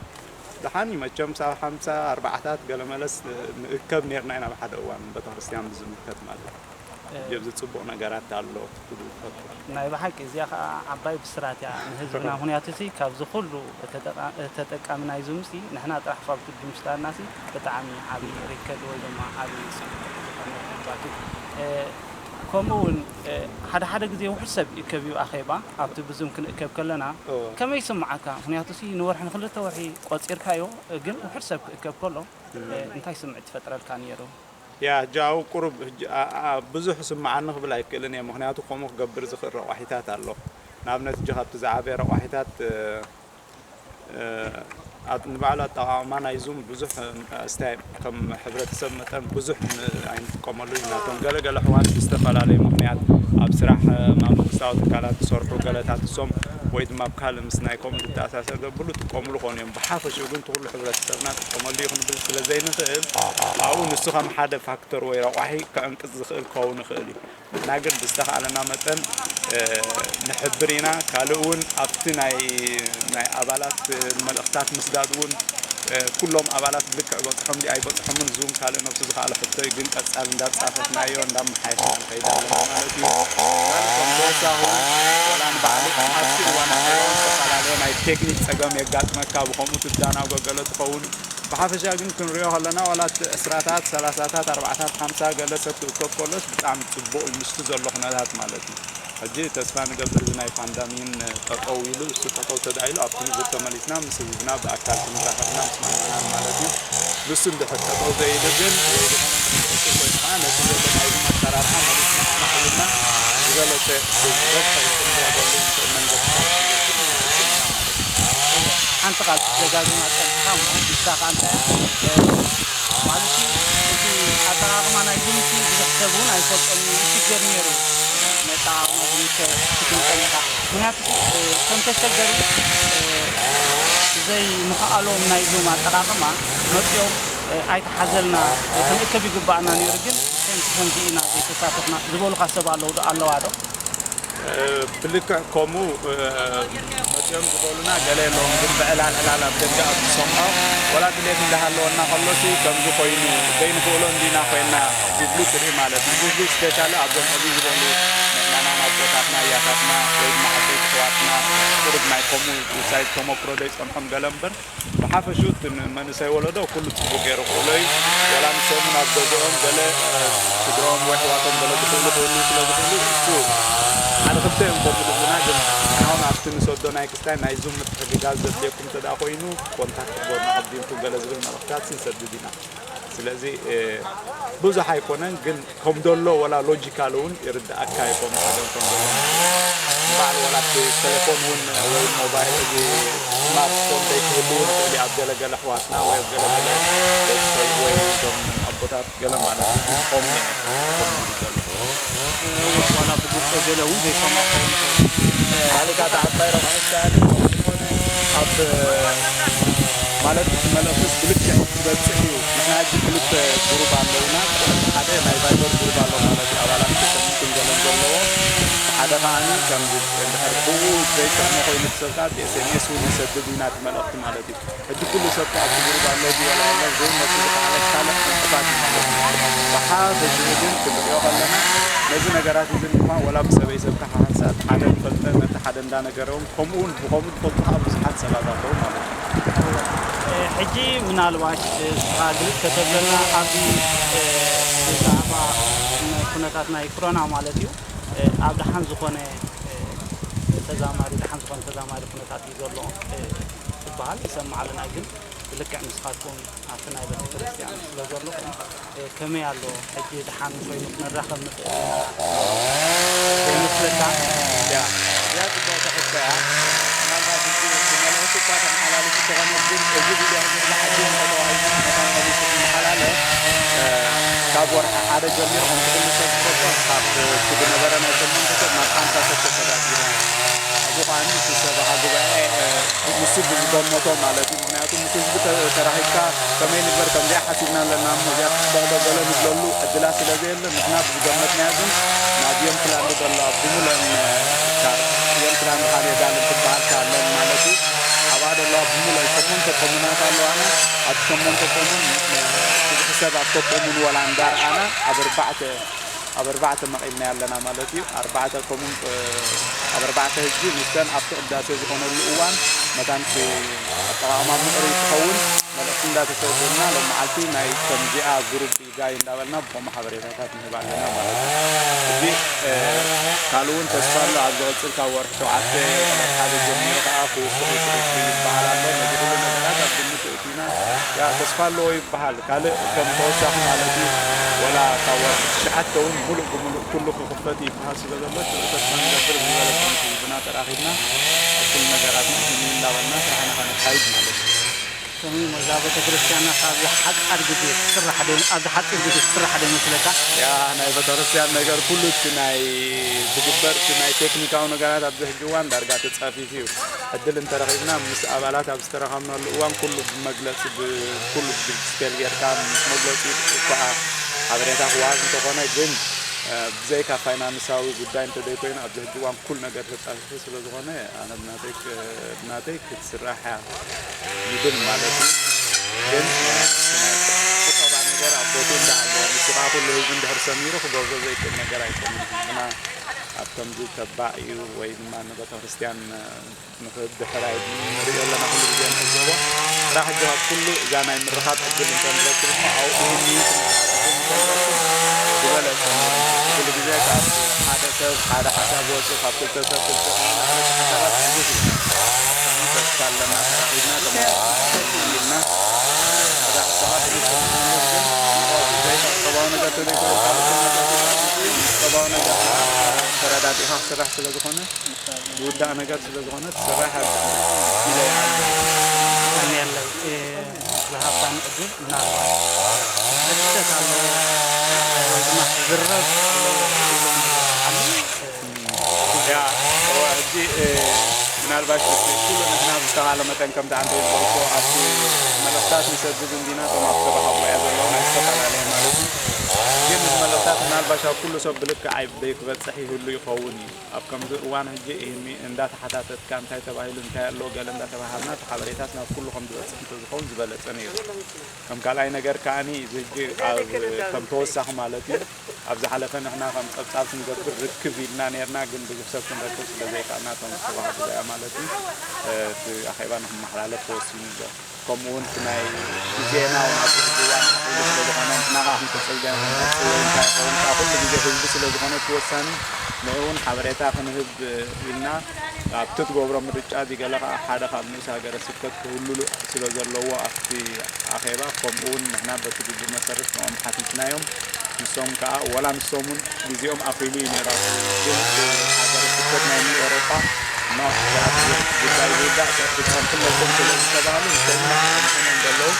ደሓን እዩ መቸም፣ ክሳብ ሓምሳ ኣርባዓታት ገለ መለስ ንእከብ ነይርና ኢና ብሓደ እዋን፣ ቤተክርስትያን ብዝምልከት ማለት እዩ። ሕጂ ኣብዚ ጽቡቕ ነገራት ኣሎ ክትብሉ ትፈቱ። ናይ ብሓቂ እዚኣ ኸዓ ዓባይ ብስራት እያ ንህዝብና። ምኽንያቱ ሲ ካብዚ ኩሉ ተጠቃ-፣ ተጠቃሚ ናይ ዙም ሲ ንሕና ጥራሕ ፋክቱር ብምስዳድና ሲ ብጣዕሚ ዓብዪ ሪከርድ ወይ ድማ ዓብዪ ስኬት ዝኾነ ባክ እዩ። እ፣ ከምኡ እውን፣ እ፣ ሓደ ሓደ ግዜ ውሑድ ሰብ ይእከብ እዩ ኣኼባ። ኣብቲ ብዙም ክንእከብ ከለና እወ። ከመይ ይስምዓካ? ምኽንያቱ ሲ ንወርሒ ንክልተ ወርሒ ቆጺርካዮ፣ ግን ውሑድ ሰብ ክእከብ ከሎ፣ እ፣ እንታይ ስምዒት ትፈጥረልካ ነይሩ? ያ፣ ሕጂ ኣብኡ ቁሩብ ሕጂ ኣ-፣ ኣ-፣ ብዙሕ ስምዓኒ ክብል ኣይክእልን እየ። ምኽንያቱ ከምኡ ክገብር ዝኽእል ረቋሒታት ኣሎ። ንኣብነት ሕጂ ካብቲ ዝዓበየ ረቋሒታት፣ እ፣ እ፣ ኣት-፣ ንባዕሉ ኣጠቓቕማ ናይ ዙም ብዙሕ፣ እ፣ ስታይ ከም ሕብረተሰብ መጠን ብዙሕ ን-፣ ኣይንጥቀመሉ ኢና። እቶም ገለ ገለ ኣሕዋት ብዝተፈላለዩ ምኽንያት ኣብ ስራሕ፣ እ፣ ኣብ መንግስታዊ ትካላት ዝሰርሑ ገለታት እሶም ወይ ድማ ኣብ ካልእ ምስ ናይ ከምኡ ዝተኣሳሰር ዘብሉ ይጥቀምሉ ኾኑ እዮም። ብሓፈሽኡ ግን እቲ ኩሉ ሕብረተሰብና ጥቀመሉ እዩ ክንብል ስለ ዘይንኽእል፣ ኣብኡ ንሱ ከም ሓደ ፋክተር ወይ ረቋሒ ከዕንቅጽ ዝኽእል ክኸውን ይኽእል እዩ። ንሕና ግን ብዝተኻእለና መጠን፣ እ፣ ንሕብር ኢና። ካልእ እውን ኣብቲ ናይ፣ ናይ ኣባላት፣ እ፣ መልእኽታት ምስዳድ እውን፣ እ፣ ኩሎም ኣባላት ብልክዕ በጽሖም ድዩ ኣይበጽሖምን፣ ዙም ካልእ ነብሱ ዝኸኣለ ሕቶ እዩ። ግን ቀጻሊ እንዳጻፈፍናዮ እንዳመሓየሽና ንኸይድ ኣለና ማለት እዩ። ካልእ ከም ተወሳኺ ወላ ንባዕሉ ኣብቲ እዋን ኣኼባ እውን ዝተፈላለየ ናይ ቴክኒክ ጸገም የጋጥመካ፣ ብኸምኡ ትደናጎ ገለ ትኸውን። ብሓፈሻ ግን ክንሪኦ ከለና ዋላ እቲ ዕስራታት፣ ሰላሳታት፣ ኣርባዓታት፣ ሓምሳ ገለ ሰብ ክእከብ ከሎስ ብጣዕሚ ጽቡቕ እዩ ምስቲ ዘሎ ኩነታት ማለት እዩ። ሕጂ ተስፋ ንገብር እዚ ናይ ፓንዳሚን ጠጠው ኢሉ፣ እሱ ጠጠው ተዳኢሉ ኣብቲ ንቡር ተመሊስና ምስ ህዝብና ብኣካል ክንራኸብና ምስ መረፅና ማለት እዩ። ንሱ እንድሕር ጠጠው ዘይሉ ግን ወይ ዝኾነ ምልክት ወይ ከዓ ነቲ ዘሎ ናይ መፈራርሓ መሊስና ኣማዕቢልና ዝበለጸ ዘርፋ ክንረኸበሉ ንኽእል መንገድታት ክንገብር ንኽእል ኢና ማለት እዩ። ሓንቲ ቃል ደጋጊማ ጸኒሕካ እሞ ንሳ ከኣ እንታይ እያ? እ፣ ማለት እቲ ኣጠቓቕማ ናይ ዙምሲ ብዙሕ ሰብ እውን ኣይፈልጦን እዩ፣ ይሽገር ነይሩ። ነጠቓቕማ ዙምሲ ክትንቀል ኢኻ። ምኽንያቱ፣ እ፣ ከም ተሸገሩ፣ እ፣ ዘይምኽኣሎም ናይ ዙም ኣጠቓቕማ መጺኦም፣ እ፣ ኣይተሓዘልና፣ እ፣ ክንእከብ ይግባኣና ነይሩ፣ ግን ከምዚ ከምዚ ኢና ዘይተሳተፍና ዝበሉኻ ሰብ ኣለዉ ዶ፣ ኣለዋ ዶ? እ፣ ብልክዕ ከምኡ፣ እ፣ መጺኦም ዝበሉና ገለ የለውን፣ ግን ብዕላል ዕላል ኣብ ደገ ኣብ ዝሰምዖ፣ ወላ ድሌት እንዳሃለወና ከሎሲ ከምዚ ኮይኑ ዘይንኽእሎ እንዲና ኮይና ዝብሉ ትርኢ ማለት እዩ። እዚ ስፔሻሊ ኣብዞም ዕብይ ዝበሉ ምእመናን ኣቦታትና፣ ኣያታትና ወይ ድማ ዓበይቲ ኣሕዋትና ቁሩብ ናይ ከምኡ ሳይድ ተመክሮ ዘይጸንሖም ገለ እምበር፣ ብሓፈሽኡ እቲ ንመንእሰይ ወለዶ ኩሉ ጽቡቕ ገይሩ ክእሎ እዩ። ወላ ንሶም እውን ኣብ ገዝኦም ገለ፣ እ፣ ስድራኦም ወይ ኣሕዋቶም ገለ ዝኽእሉ ክህልዉ ስለ ዝኽእሉ፣ እሱ ሓደ ክልተ እዮም ከምኡ ዝብሉና፣ ግን ንሕናውን ኣብቲ ንሰዶ ናይ ክስታይ ናይ ዙም ምትሕግጋዝ ዘድልየኩም እንተ ደኣ ኮይኑ፣ ኮንታክት ግበሩና፣ ኣቐዲምኩም ገለ ዝብል መልእኽትታት ንሰድድ ኢና። ስለዚ፣ እ፣ ብዙሕ ኣይኮነን፣ ግን ከም ዘሎ ወላ ሎጂካል እውን ይርድኣካ እዩ፣ ከም ቀደም ከም ዘሎ። ንባዕሉ ወላ እቲ ቴሌፎን እውን ወይ ሞባይል፣ እዚ ስማርትፎን ዘይክህሉ እውን ይኽእል እዩ፣ ኣብ ገለ ገለ ኣሕዋትና ወይ ኣብ ገለ ገለ ቤተሰብ ወይ እዞም ኣቦታት ገለ ማለት እዩ። ከምኡ እዩ፣ ከምኡ እዩ ዘሎ። ዋላ ብግልፂ ገለ እውን ዘይሰምዖ ክኸውን ይኽእል። ካልእ እታ ዓባይ ረብሓ ከኣ ኣብ ማለት እቲ መልእኽትስ ብልክዕ ክበጽሕ እዩ። ንሕና ሕጂ ክልተ ግሩፕ ኣለውና። ሓደ ናይ ቫይበር ግሩፕ ኣሎ ማለት እዩ። ኣባላት ክልተ ሚእትን ገለን ዘለዎ። ሓደ ከኣኒ ከም እንድሕር ብኡ ዘይጥዕሞ ኮይኑ እቲ ሰብ ከኣ ብኤስኤምኤስ እውን ይሰድድ ኢና እቲ መልእኽቲ ማለት እዩ። ሕጂ ኩሉ ሰብ ከኣ እቲ ግሩፕ ኣሎ ድዩ ወላ የለን ዘይመልሱ ዝኸኣለ ካልእ ዕንቅፋት እዩ ማለት እዩ። ብሓፈሽኡ ግን ክንሪኦ ከለና ነዚ ነገራት እዚ ድማ ወላ ብሰበይ ሰብ ክሓሓንሳት ሓደ ንፈልጠ ነቲ ሓደ እንዳነገረውን ከምኡ እውን ብኸምኡ ዝፈልጡ ከዓ ብዙሓት ሰባት ኣለዉ ማለት እዩ። እ፣ ሕጂ ምናልባት፣ እ፣ ንስኻ ግልጽ ከተብለና ኣብዚ፣ እ፣ ብዛዕባ ኩነታት ናይ ኮሮና ማለት እዩ፣ እ፣ ኣብ ደሓን ዝኾነ፣ እ፣ ተዛማሪ፣ ደሓን ዝኾነ ተዛማሪ ኩነታት እዩ ዘሎ፣ እ፣ ዝበሃል ይሰማዕ ኣለና። ግን ብልክዕ ንስኻትኩም ኣብቲ ናይ ቤተክርስትያን ስለ ዘለኹም፣ እ፣ ከመይ ኣሎ? ሕጂ ደሓን ኮይኑ ክንራኸብ ንኽእል ኢና ዶ ይመስለካ? ያ፣ እዚኣ ጽብቕቲ ሕቶ እያ። ምናልባት ሕጂ እቲ መልእኽቲ እኳ ተመሓላሊፉ እንተኾነ፣ ግን እዚ ቪድዮ እዚ ብሓቂ እንተተዋሂቡ መታን መሊሱ ክመሓላለፍ፣ እ፣ ካብ ወርሒ ሓደ ጀሚሩ ከምቲ ኩሉ ሰብ ዝፈልጦ ካብ እቲ ዝነበረ ናይ ሸሞንተ ሰብ ናብ ሓምሳ ሰብ ተሰጋጊሩ። ኣብኡ ከኣ እቲ ሰበኻ ጉባኤ፣ እ፣ ንሱ ብዝገመቶ ማለት እዩ። ምኽንያቱ ምስ ህዝቢ ተ-፣ ተራኺብካ ከመይ ንግበር፣ ከምዚኣ ሓሲብና ኣለና እሞ እዚኣ ትጽበቕ ዶ ገለ ንብለሉ ዕድላት ስለ ዘየለ፣ ንሕና ብዝገመትናዮ ግን ናብ የምፕላንድ ዘለዋ ብምሉአን፣ እ፣ ካብ የምፕላንድ ሃሌ ዳልን ትበሃል ካለን ማለት እዩ። ኣብኣ ዘለዋ ብምሉአን ሸሞንተ ኮሙናት ኣለዋና። ኣብ ሸሞንተ ኮሙን፣ እ፣ ብዙሕ ሰብ ኣብተ ኮሙን ወላ እንዳርኣና ኣብ ኣርባዕተ ኣብ ኣርባዕተ መቒልናዮ ኣለና ማለት እዩ። ኣርባዕተ ኮሙን፣ እ፣ ኣብ ኣርባዕተ ህዝቢ ንሰን ኣብቲ ቅዳሴ ዝኾነሉ እዋን መታን እቲ ኣጠቓቕማ ምዕሩይ ክኸውን መልእኽቲ እንዳተሰደደና ሎም መዓልቲ ናይ ከምዚኣ ግሩፕ ዲጋይ እንዳበልና ብኸምኡ ሓበሬታታት ንህብ ኣለና ማለት እዩ። እዚ፣ እ፣ ካልእ እውን ተስፋ ኣሎ። ኣብ ዝቕጽል ካብ ወርሒ ሸውዓተ ዕለት ሓደ ጀሚሩ ከኣ ክውስኽ ይኽእል ይበሃል ኣሎ። ነዚ ኩሉ ነገራት ኣብ ግምት ኣእቲና፣ ያ፣ ተስፋ ኣለዎ ይበሃል። ካልእ ከም ተወሳኺ ማለት እዩ፣ ወላ ካብ ወርሒ ትሽዓተ እውን ሙሉእ ብሙሉእ ኩሉ ክኽፈት ይበሃል ስለ ዘሎ፣ እቲ ተስፋ ንገብር ዝበለጸ ምስ ህዝብና ተራኺብና ኣብ ኩሉ ነገራት ንእዝኒ እናበልና ስራሕና ከነካይድ ማለት እዩ። ከመይ እሞ እዛ ቤተ ክርስቲያንና ካብዚ ሓጻር ግዜ ትስራሕ ዶ፣ ኣብዚ ሓጺር ግዜ ትስራሕ ዶ ይመስለካ? ያ፣ ናይ ቤተ ክርስቲያን ነገር ኩሉ እቲ ናይ ዝግበር እቲ ናይ ቴክኒካዊ ነገራት ኣብዚ ሕጂ እዋን ዳርጋ ተጻፊፉ እዩ። ዕድል እንተረኺብና ምስ ኣባላት ኣብ ዝተረኻብናሉ እዋን ኩሉ ብመግለጺ፣ ብኩሉ ብዲጂታል ጌርካ ምስ መግለጺ እኳ ሓበሬታ ክወሃብ እንተኾነ፣ ግን፣ እ፣ ብዘይካ ፋይናንሳዊ ጉዳይ እንተዘይኮይኑ ኣብዚ ሕጂ እዋን ኩሉ ነገር ተጻፊፉ ስለ ዝኾነ ኣነ ብናተይ ክ-፣ ብናተይ ክትስራሕ እያ ይብል ማለት እዩ። ግን፣ እ፣ እቲ ናይ ቁጠባ ነገር ኣብ ቦትኡ እንዳሃለወ ንሱ ከኣ ኩሉ ህዝቢ እንድሕር ሰሚሩ ክገብሮ ዘይክእል ነገር ኣይኮነን። ህዝብና ኣብ ከምዚ ተባዕ እዩ ወይ ድማ ንቤተ ክርስቲያን፣ እ፣ ንኽድሕር ኣይብልን፣ ንርእዮ ኣለና፣ ኩሉ ግዜ ንዕዘቦ። ጥራሕ ሕጂ ካብ ኩሉ እዛ ናይ ምርኻብ ዕድል እንተንረክብ እሞ፣ ኣብኡ ይህሉ እዩ፣ ዕድል እንተንረክብ ዝበለጸ ነይሩ። ኩሉ ግዜ ካብ ሓደ ሰብ ሓደ ሓሳብ ወጹ፣ ካብ ክልተ ሰብ ክልተ እናበለ ሓሳባት ብዙሕ እዩ። ተስፋ ኣለና፣ ተራኺብና፣ ተመራኺብና፣ ኢልና፣ እዛ ከተማ ትብል ትመስል ግን፣ ብዘይካ ቁጠባዊ ነገር ተዘይኮነ፣ ካልእ ነገር፣ ቁጠባዊ ነገር ተረዳዲእኻ ክስራሕ ስለ ዝኾነ፣ ዝውዳእ ነገር ስለ ዝኾነ ትስራሕ ኢለ ይኣምን። ኣሜን። እ፣ ዝሃብካኒ ዕድል ምናልባት ሕተት ኣለዎ ወይ ድማ ክዝረብ ኣለዎ ትብሎ ነገር ኣሎ? ያ፣ እወ፣ ሕጂ፣ እ፣ ምናልባት እቲ ኩሉ ንሕና ብዝተኻእለ መጠን ከምቲ ኣንተ ዝበልኩ ኣብቲ መልእኽታት ንሰድድ እንዲና፣ እቶም ኣብ ሰበኻ ጉባኤ ዘለዉ ናይ ዝተፈላለየ ማለት እዩ። ግን እቲ መልእኽታት ምናልባሽ ኣብ ኩሉ ሰብ ብልክዕ ኣይ-፣ ዘይክበጽሕ ይህሉ ይኸውን እዩ። ኣብ ከምዚ እዋን ሕጂ ይህኒ እንዳተሓታተትካ እንታይ ተባሂሉ እንታይ ኣሎ ገለ እንዳተባሃልና እቲ ሓበሬታስ ናብ ኩሉ ከም ዝበጽሕ እንተዝኸውን ዝበለጸ ነይሩ። ከም ካልኣይ ነገር ከኣኒ እዚ ሕጂ ኣብ ከም ተወሳኺ ማለት እዩ ኣብ ዝሓለፈ ንሕና ከም ጸብጻብ ክንገብር ርክብ ኢልና ነይርና፣ ግን ብዙሕ ሰብ ክንረክብ ስለ ዘይከኣልና እቶም ዝተባሃሉ ጉባኤ ማለት እዩ እቲ ኣኼባ ንክመሓላለፍ ተወሲኑ ኣሎ። ከምኡ እውን እቲ ናይ ግዜና እውን ኣብዚ ሕጂ እዋን ኣኺሉ ስለ ዝኾነ ንሕና ከዓ ክንቅጽል ዶ ክንቀጽል ወይ እንታይ ይኸውን ከዓ ኩሉ ግዜ ህዝቢ ስለ ዝኾነ እቲ ወሳኒ ንኡ እውን ሓበሬታ ክንህብ ኢልና ኣብቲ ትገብሮ ምርጫ እዚ ገለ ከዓ ሓደ ካብ ንኡስ ሃገረ ስብከት ክህሉሉ ስለ ዘለዎ ኣብቲ ኣኼባ ከምኡ እውን ንሕና በቲ ግቡእ መሰረት ንኦም ሓቲትናዮም። ንሶም ከኣ ወላ ንሶም እውን ግዜኦም ኣኺሉ እዩ ነይሩ። ግን ሃገረ ስብከት ናይ ኤውሮጳ ኖ ጉዳይ ዝውዳእ ክጸንሕለኩም ስለ ዝተባህሉ ንሶም እውን ኣጽንሖም ዘለዉ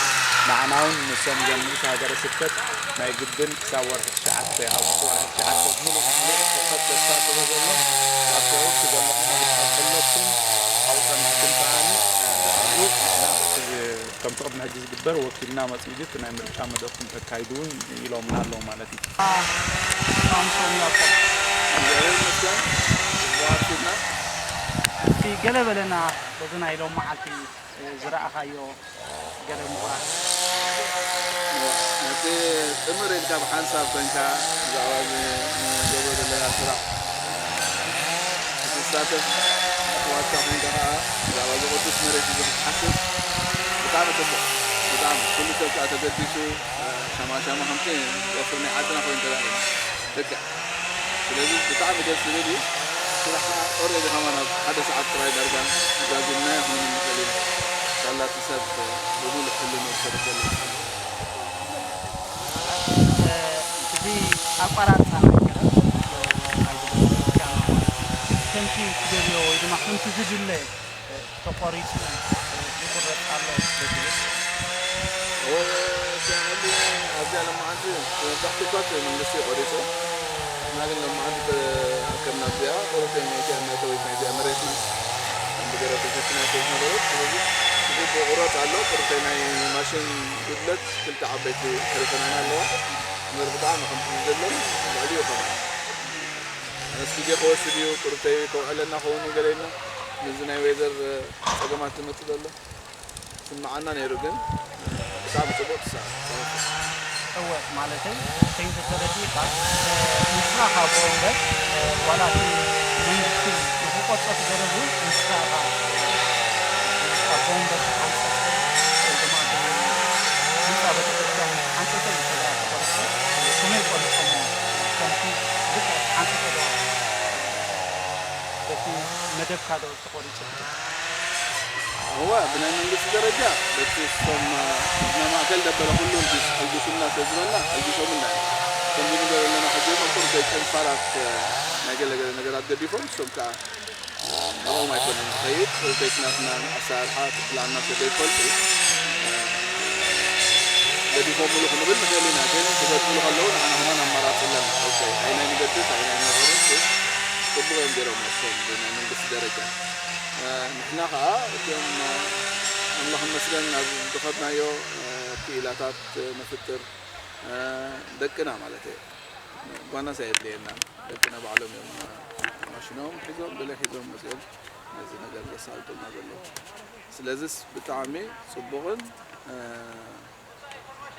ንዓና እውን ንሶም ዘምልስ ሃገረ ስብከት ናይ ግድን ክሳብ ወርሒ ትሽዓተ ኣብ ወርሒ ትሽዓተ ሙሉእ ሙሉእ ክኸፈት ተስፋ ስለ ዘሎ ካብ ዘለኹም ክጸንሕለኩም ኣብኡ ጸኒሕኩም ከኣ ከምቲ ቅድሚ ሕጂ ዝግበር ወኪልና መጺኡ እቲ ናይ ምርጫ መደብኩም ተካይዱ እውን ኢሎምና ኣለዉ ማለት እዩ። ሳምሶን ያዕቆብ። እግዚኣብሔር ይመስገን። ብኣርኪብና። እስኪ ገለ በለና በዚ ናይ ሎም መዓልቲ፣ እ፣ ዝረኣኻዮ ገለ ምዃን። ነቲ ጥምር ኢልካ ብሓንሳብ ኮንካ ብዛዕባ እዚ ንገብሮ ዘለና ስራሕ ክትሳተፍ ኣሕዋትካ ኮንካ ከኣ ብዛዕባ እዚ ቅዱስ መሬት እዚ ክትሓስብ ብጣዕሚ ጽቡቕ። ብጣዕሚ ኩሉ ሰብ ከኣ ተገዲሱ ሻማሻማ ከምቲ ወፍሪ ናይ ዓድና ኮይኑ ተራእዩ። ልክዕ። ስለዚ ብጣዕሚ ደስ ዝብል እዩ። ስራሕ ኦሬዲ ከማን ኣብ ሓደ ሰዓት ጥራይ ዳርጋ ዛዚምናዮ ክንብል ንኽእል ኢና። ሳላ እቲ ሰብ ብሙሉእ ሕልንኡ ዝሰርሕ ዘሎ። እዚ ኣቋራርፃ ናይ ገረብ ከምቲ ትደልዮ ወይ ድማ ከምቲ ዝድለ ተቆሪፁ ይቁረፅ ኣሎ ስለ ትብል ኣብዚኣ ሎማዓንቲ መብዛሕትኡ እኳ እቲ መንግስቲ እዩ ቆሪፁ። ንሕና ግን ሎማዓንቲ ተኣከብና ኣብዚኣ ቁርተይ ናይቲኣ እናተወት ናይዚኣ መሬትና ብገረብ ተሸፊና ስለ ዝነበረት ስለዚ ብግቡእ ቁረፅ ኣሎ። ቁርተይ ናይ ማሽን ጉድለት ክልተ ዓበይቲ ተሪፈናና ኣለዋ። እምበር ብጣዕሚ ከምቲ ዝደለን ልዕሊኡ ከማን ኣነስ ግዜ ክወስድ እዩ ቁርተይ ከውዕለና ከውኑ ገለና ምስዚ ናይ ዌዘር ፀገማት ዝመፅእ ዘሎ ስምዓና ነይሩ ግን ብጣዕሚ ፅቡቅ ትሰራ። እወ ማለተይ ከይንተ ተረዲእካ ንስኻ ካብ እምበር ዋላ እቲ መንግስቲ ንክቆርፆ ትገረብ እውን ንስኻ ኢኻ ካብ እምበር ሓንፀት ወይ ድማ ህንፃ ቤተክርስትያን ሓንፀተ ዝተዛ ተቆርፆ ከመይ ቆሪፆሞ ከምቲ ልክዕ ሓንፀተ ዶ በቲ መደብካ ዶ ተቆሪፁ? እወ ብናይ መንግስቲ ደረጃ በቲ እሶም ናይ ማእከል ደበለ ኩሉ ኣልጊሱና ስለ ዝበልና ኣልጊሶምልና እዮም። ከምዚ ንገር ኣለና ሕጂ ቁርቁር ዘይጨንፋራት ናይ ገለገለ ነገራት ገዲፎም እሶም ከዓ ናብኦም ኣይኮነን ዝኸይድ ፕሮቴክት ናትና ኣሰራርሓ ትክላና ስለ ዘይፈልጡ ገዲፎምሉ ክንብል ንኽእል ኢና ግን ክገድፍሉ ከለዉ ንዓና ከማን ኣማራፂ ኣለና ኣይናይ ንገድፍ ኣይናይ ንቆርስ ጽቡቕ እዮም ገይሮም እሶም ብናይ መንግስቲ ደረጃ ንሕና ከዓ እቶም ኣምላኽ መስገን ናብ ዝኸድናዮ ክኢላታት ንፍጥር ደቅና ማለት እየ ጓናስ ኣየድልየና ደቅና ባዕሎም እዮም ማሽኖም ሒዞም ገለ ሒዞም መፅኦም ነዚ ነገር ዘሳልጡና ዘለዉ ስለዚስ ብጣዕሚ ፅቡቕን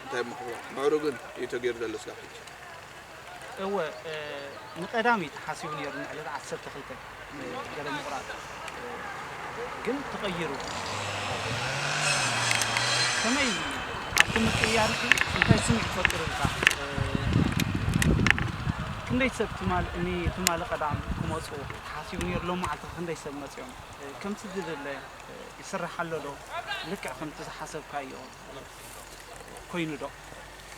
እንታይ ምኽብሮ ምዕሩግን እዩ ተገይሩ ዘሎ ስጋብ ሕጂ እወ ንቀዳሚ ተሓሲቡ ነይሩ ንዕለት ዓሰርተ ክልተ ገለ ምቑራፅ ግን ተቐይሩ ከመይ ኣብቲ ምቅያር እንታይ ስምዒት ፈጢሩልካ ክንደይ ሰብ ትማል እኒ ትማሊ ቀዳም ክመፁ ተሓሲቡ ነይሩ ሎም መዓልቲ ክንደይ ሰብ መፅኦም ከምቲ ዝድለ ይስራሕ ኣሎ ዶ ልክዕ ከምቲ ዝሓሰብካዮ ኮይኑ ዶ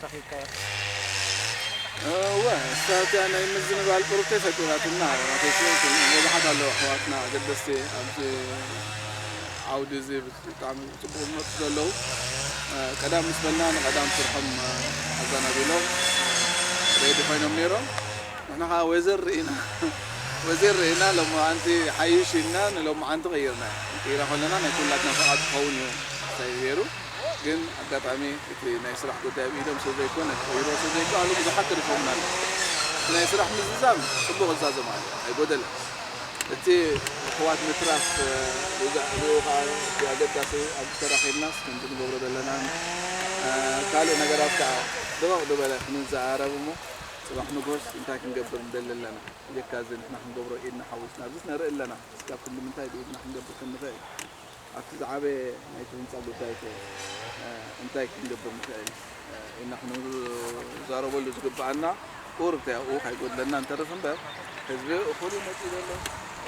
ረኺብካዮ? እወ እሳትያ ናይ ምዝንባል ቁርብተይ ፈጢራትና ናተይ ስንኩ ብዙሓት ኣለዉ ኣሕዋትና ኣገደስቲ ኣብዚ ዓውዲ እዚ ብጣዕሚ ብፅቡቅ ዝመፁ ዘለዉ ቀዳም ምስ በልና ንቀዳም ስርሖም ኣዘናቢሎም ሬዲ ኮይኖም ነይሮም ንሕና ከዓ ወዘር ርኢና ወዘር ርኢና ሎማዓንቲ ሓይሽ ኢልና ንሎማዓንቲ ቀይርና ቀይራ ከለና ናይ ኩላትና ፍቃድ ክኸውን እዩ ተገይሩ ግን ኣጋጣሚ እቲ ናይ ስራሕ ጉዳይ ኣብ ኢዶም ስለ ዘይኮነ ክቕይርዎ ስለ ዘይከኣሉ ብዙሓት ተሪፎምና ኣለዉ እቲ ናይ ስራሕ ምዝዛም ፅቡቅ እዛዘም ኣሎ ኣይጎደለን እቲ ኣሕዋት ምትራፍ ርኡ ከዓ እቲ ኣገዳሲ ኣብዚ ተራኺብናስ ከምዚ ንገብሮ ዘለናን ካልእ ነገራት ከዓ ድቕቕ ዝበለ ክንዘራረብ እሞ ፅባሕ ንግሆስ እንታይ ክንገብር ንደሊ ኣለና ብጀካ እዚ ንሕና ክንገብሮ ኢድና ሓዊስና ኣብዚስ ንርኢ ኣለና እስካብ ክንዲ ምንታይ ብኢድና ክንገብር ከም ንኽእል ኣብቲ ዝዓበየ ናይቲ ህንፃ ጉዳይ ከ እንታይ ክንገብር ንኽእል ኢልና ክንዛረበሉ ዝግበኣና ቁሩብ እንታይ ኣብኡ ካይጎድለና እንተርፍ እምበር ህዝቢ እኹል እዩ መፂኡ ዘሎ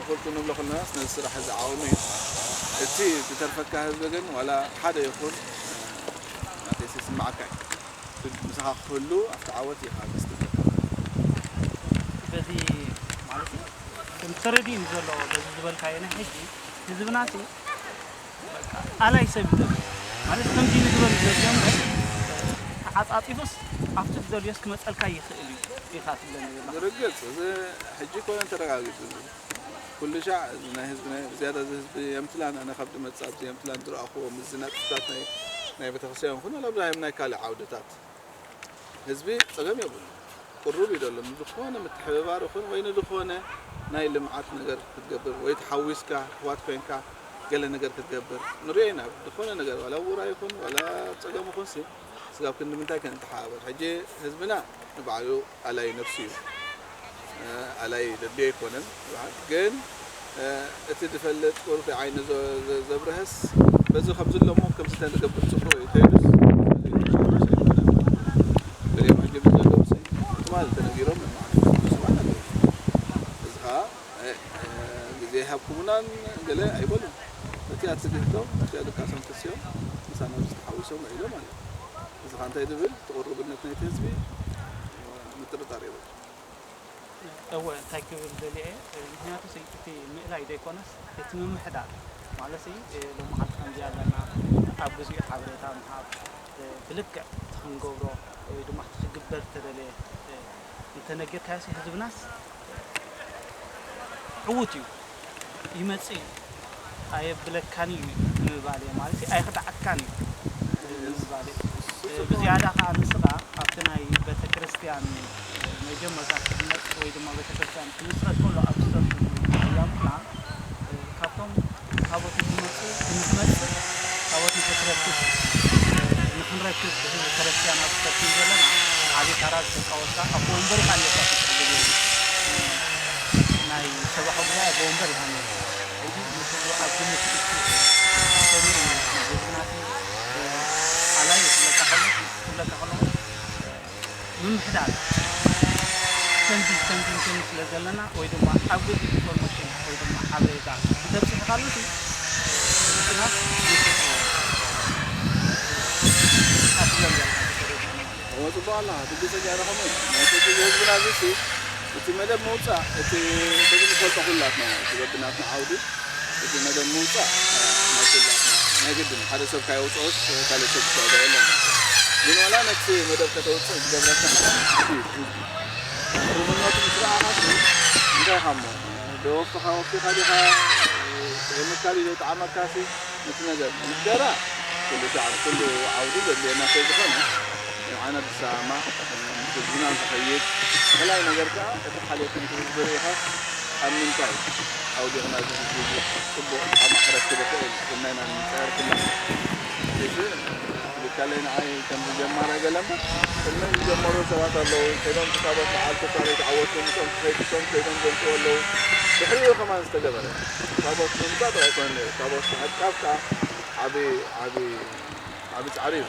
እኹል ክንብሎ ከለናስ ነዚ ስራሕ እዚ ዓቕሚ እዩ እቲ ዝተርፈካ ህዝቢ ግን ዋላ ሓደ ይኹን ናተይሲ ይስምዓካ እዩ ምሳኻ ክህሉ ኣብቲ ዓወት ኢኻ ተስትብለካ በዚ ማለት ከም ተረዲእኒ ዘሎ በዚ ዝበልካዮ ናይ ሕጂ ህዝብናሲ ኣላይ ሰብ ይደል ማለት ከምዚ ንግበር ይደልዮ እምበር ተዓፃፂፉስ ኣብቲ ትደልዮስ ክመፀልካ ይኽእል እዩ ኢኻ ትብለኒ ዘለኻ ዝርግፅ እዚ ሕጂ ኮነ ተረጋጊፁ ኩሉ ሻዕ ናይ ህዝቢ ናይ ዝያዳ እዚ ህዝቢ የምትላን ኣነ ካብ ድመፅእ ኣብዚ የምትላን ዝረኣኽዎ ምስ ዝነጥፍታት ናይ ናይ ቤተክርስትያን ይኹን ወላ ብዛይም ናይ ካልእ ዓውድታት ህዝቢ ፀገም የብሉ ቅሩብ እዩ ዘሎ ንዝኾነ ምትሕብባር ይኹን ወይ ንዝኾነ ናይ ልምዓት ነገር ክትገብር ወይ ተሓዊስካ ኣሕዋት ኮይንካ ገለ ነገር ክትገብር ንሪኦ ኢና ዝኾነ ነገር ዋላ ውራ ይኹን ዋላ ፀገም ይኹን ሲ ስጋብ ክንዲ ምንታይ ከንተሓባበር ሕጂ ህዝብና ንባዕሉ ኣላይ ነብሱ እዩ ኣላይ ዘድልዮ ኣይኮነን ግን እቲ ዝፈልጥ ቁሩብ ዓይኒ ዘብርሀስ በዚ ከምዚ ኣለሞ ከምዚ ተንገብር ፅቡቅ እዩ ተይሉስ ገሊኦም ሕጂ ብዘለዉ ትማል ተነጊሮም ማለት እዩ እዚ ከዓ ስግድቶም፣ ኣቶ ያድቃሶም ተስዮም ምሳና ኣብዚ ተሓዊሶም ውዒሎም ማለት እዩ። እዚ ኸኣ እንታይ ዝብል? እቲ ቅሩብነት ናይቲ ህዝቢ ምጥርጣር የብሉ። እወ፣ እንታይ ክብል ደልየ እየ፣ ምኽንያቱ ሲ እቲ ምእላይ ዘይኮነስ እቲ ምምሕዳር ማለት ሲ ሎሚ ሓንቲ ከምዚ ኣለና፣ ኣብ ግዚኡ ሓበሬታ ምሃብ፣ ብልክዕ እቲ ክንገብሮ ወይ ድማ እቲ ክግበር ዝተደለየ እንተነጊርካዮ ሲ ህዝብናስ ዕዉት እዩ፣ ይመጽእ እዩ፣ ኣየብለካን እዩ ንምባል እየ ማለት እዩ፣ ኣይኽድዓካን እዩ ንምባል እየ። ብዝያዳ ከዓ ንስኻ ኣብቲ ናይ ቤተክርስትያን መጀመርታ ክትመጽእ ወይ ድማ ቤተክርስትያን ክምስረት ከሎ ኣብ ዝሰብሉ እያምና ካብቶም ታቦት ንክመጽእ ንክመጽእ ታቦት ንክትረክብ ንክንረክብ ብህዝቢ ክርስትያን ኣብ ዝፈትን ዘለና ዓብዪ ታራ ዝተፃወትካ ኣቦ ወንበር ኢኻ ነርካ ትፅሕፍ ናይ ሰባኺ ጉባኤ ኣቦ ወንበር ኢኻ ነርካ። ሕጂ ንኩሉ ኣብ ግምት ክእቱ ሰሚዑ እዩ ህዝብናሲ ኣላይ ክብለካ ከሎ ክብለካ ከሎ ምምሕዳር ከምዚ ከምዚ ከምዚ ስለ ዘለና ወይ ድማ ኣብ ግዜ ኢንፎርሜሽን ወይ ድማ ሓበሬታ እንተብፅሕካሉ ሲ ህዝብና ንስሑ ኣስለም እወ ጽቡቕ ኣለኻ። ድግሰኛ ኢኻ ከመይ? ናይ ሕጂ ህዝብና እዚ ሲ እቲ መደብ ምውጻእ እቲ በዚ ንፈልጦ ኩላትና እዩ። እቲ በብናትና ዓውዲ እቲ መደብ ምውጻእ ናይ ኩላትና ናይ ግድን ሓደ ሰብ ካየውጽኦስ ካልእ ሰብ ክስዕቦ የለን። ግን ዋላ ነቲ መደብ ከተውጽእ ዝገብረካ ሕማም ዓቢ እዩ። ህዝቢ ርምነቱ ምስ ረኣኻሲ እንታይ ኢኻ እሞ ዶ ወፍኻ ወፊኻ ዲኻ ጥዒሙካ ድዩ ዘይጠዓመካሲ ነቲ ነገር ምሕደራ ኩሉ ሻዕ ኩሉ ዓውዲ ዘድልየና ስለ ዝኾነ ንዓና ዝሰማማዕ ምስ ህዝብና ዝኸይድ ካልኣይ ነገር ከዓ እቲ ሓልዮት ነቲ ህዝቢ ርኢኻስ ኣብ ምንታይ ዓውዲ ኢኻ ናዚ ህዝቢ እዚ ፅቡቕ ዓቕሚ ክረክብ ይኽእል ኢልና ኢና ንፅዕር ኩልና እዚ ትካለይ ንዓይ ከም ዝጀማረ ገለ እምበር ቅድመይ ዝጀመሩ ሰባት ኣለዉ ከይዶም ክሳቦት መዓልቲ እኳ ዘይተዓወቱ ምስኦም ክኸይዱ እቶም ከይዶም ዘምፅኡ ኣለዉ ድሕሪኡ ከማን ዝተገበረ ታቦት ምምፃእ ጥራይ ኣይኮነን ነይሩ ታቦት ምዕቃብ ከዓ ዓቢ ዓቢ ዓቢ ፃዕሪ እዩ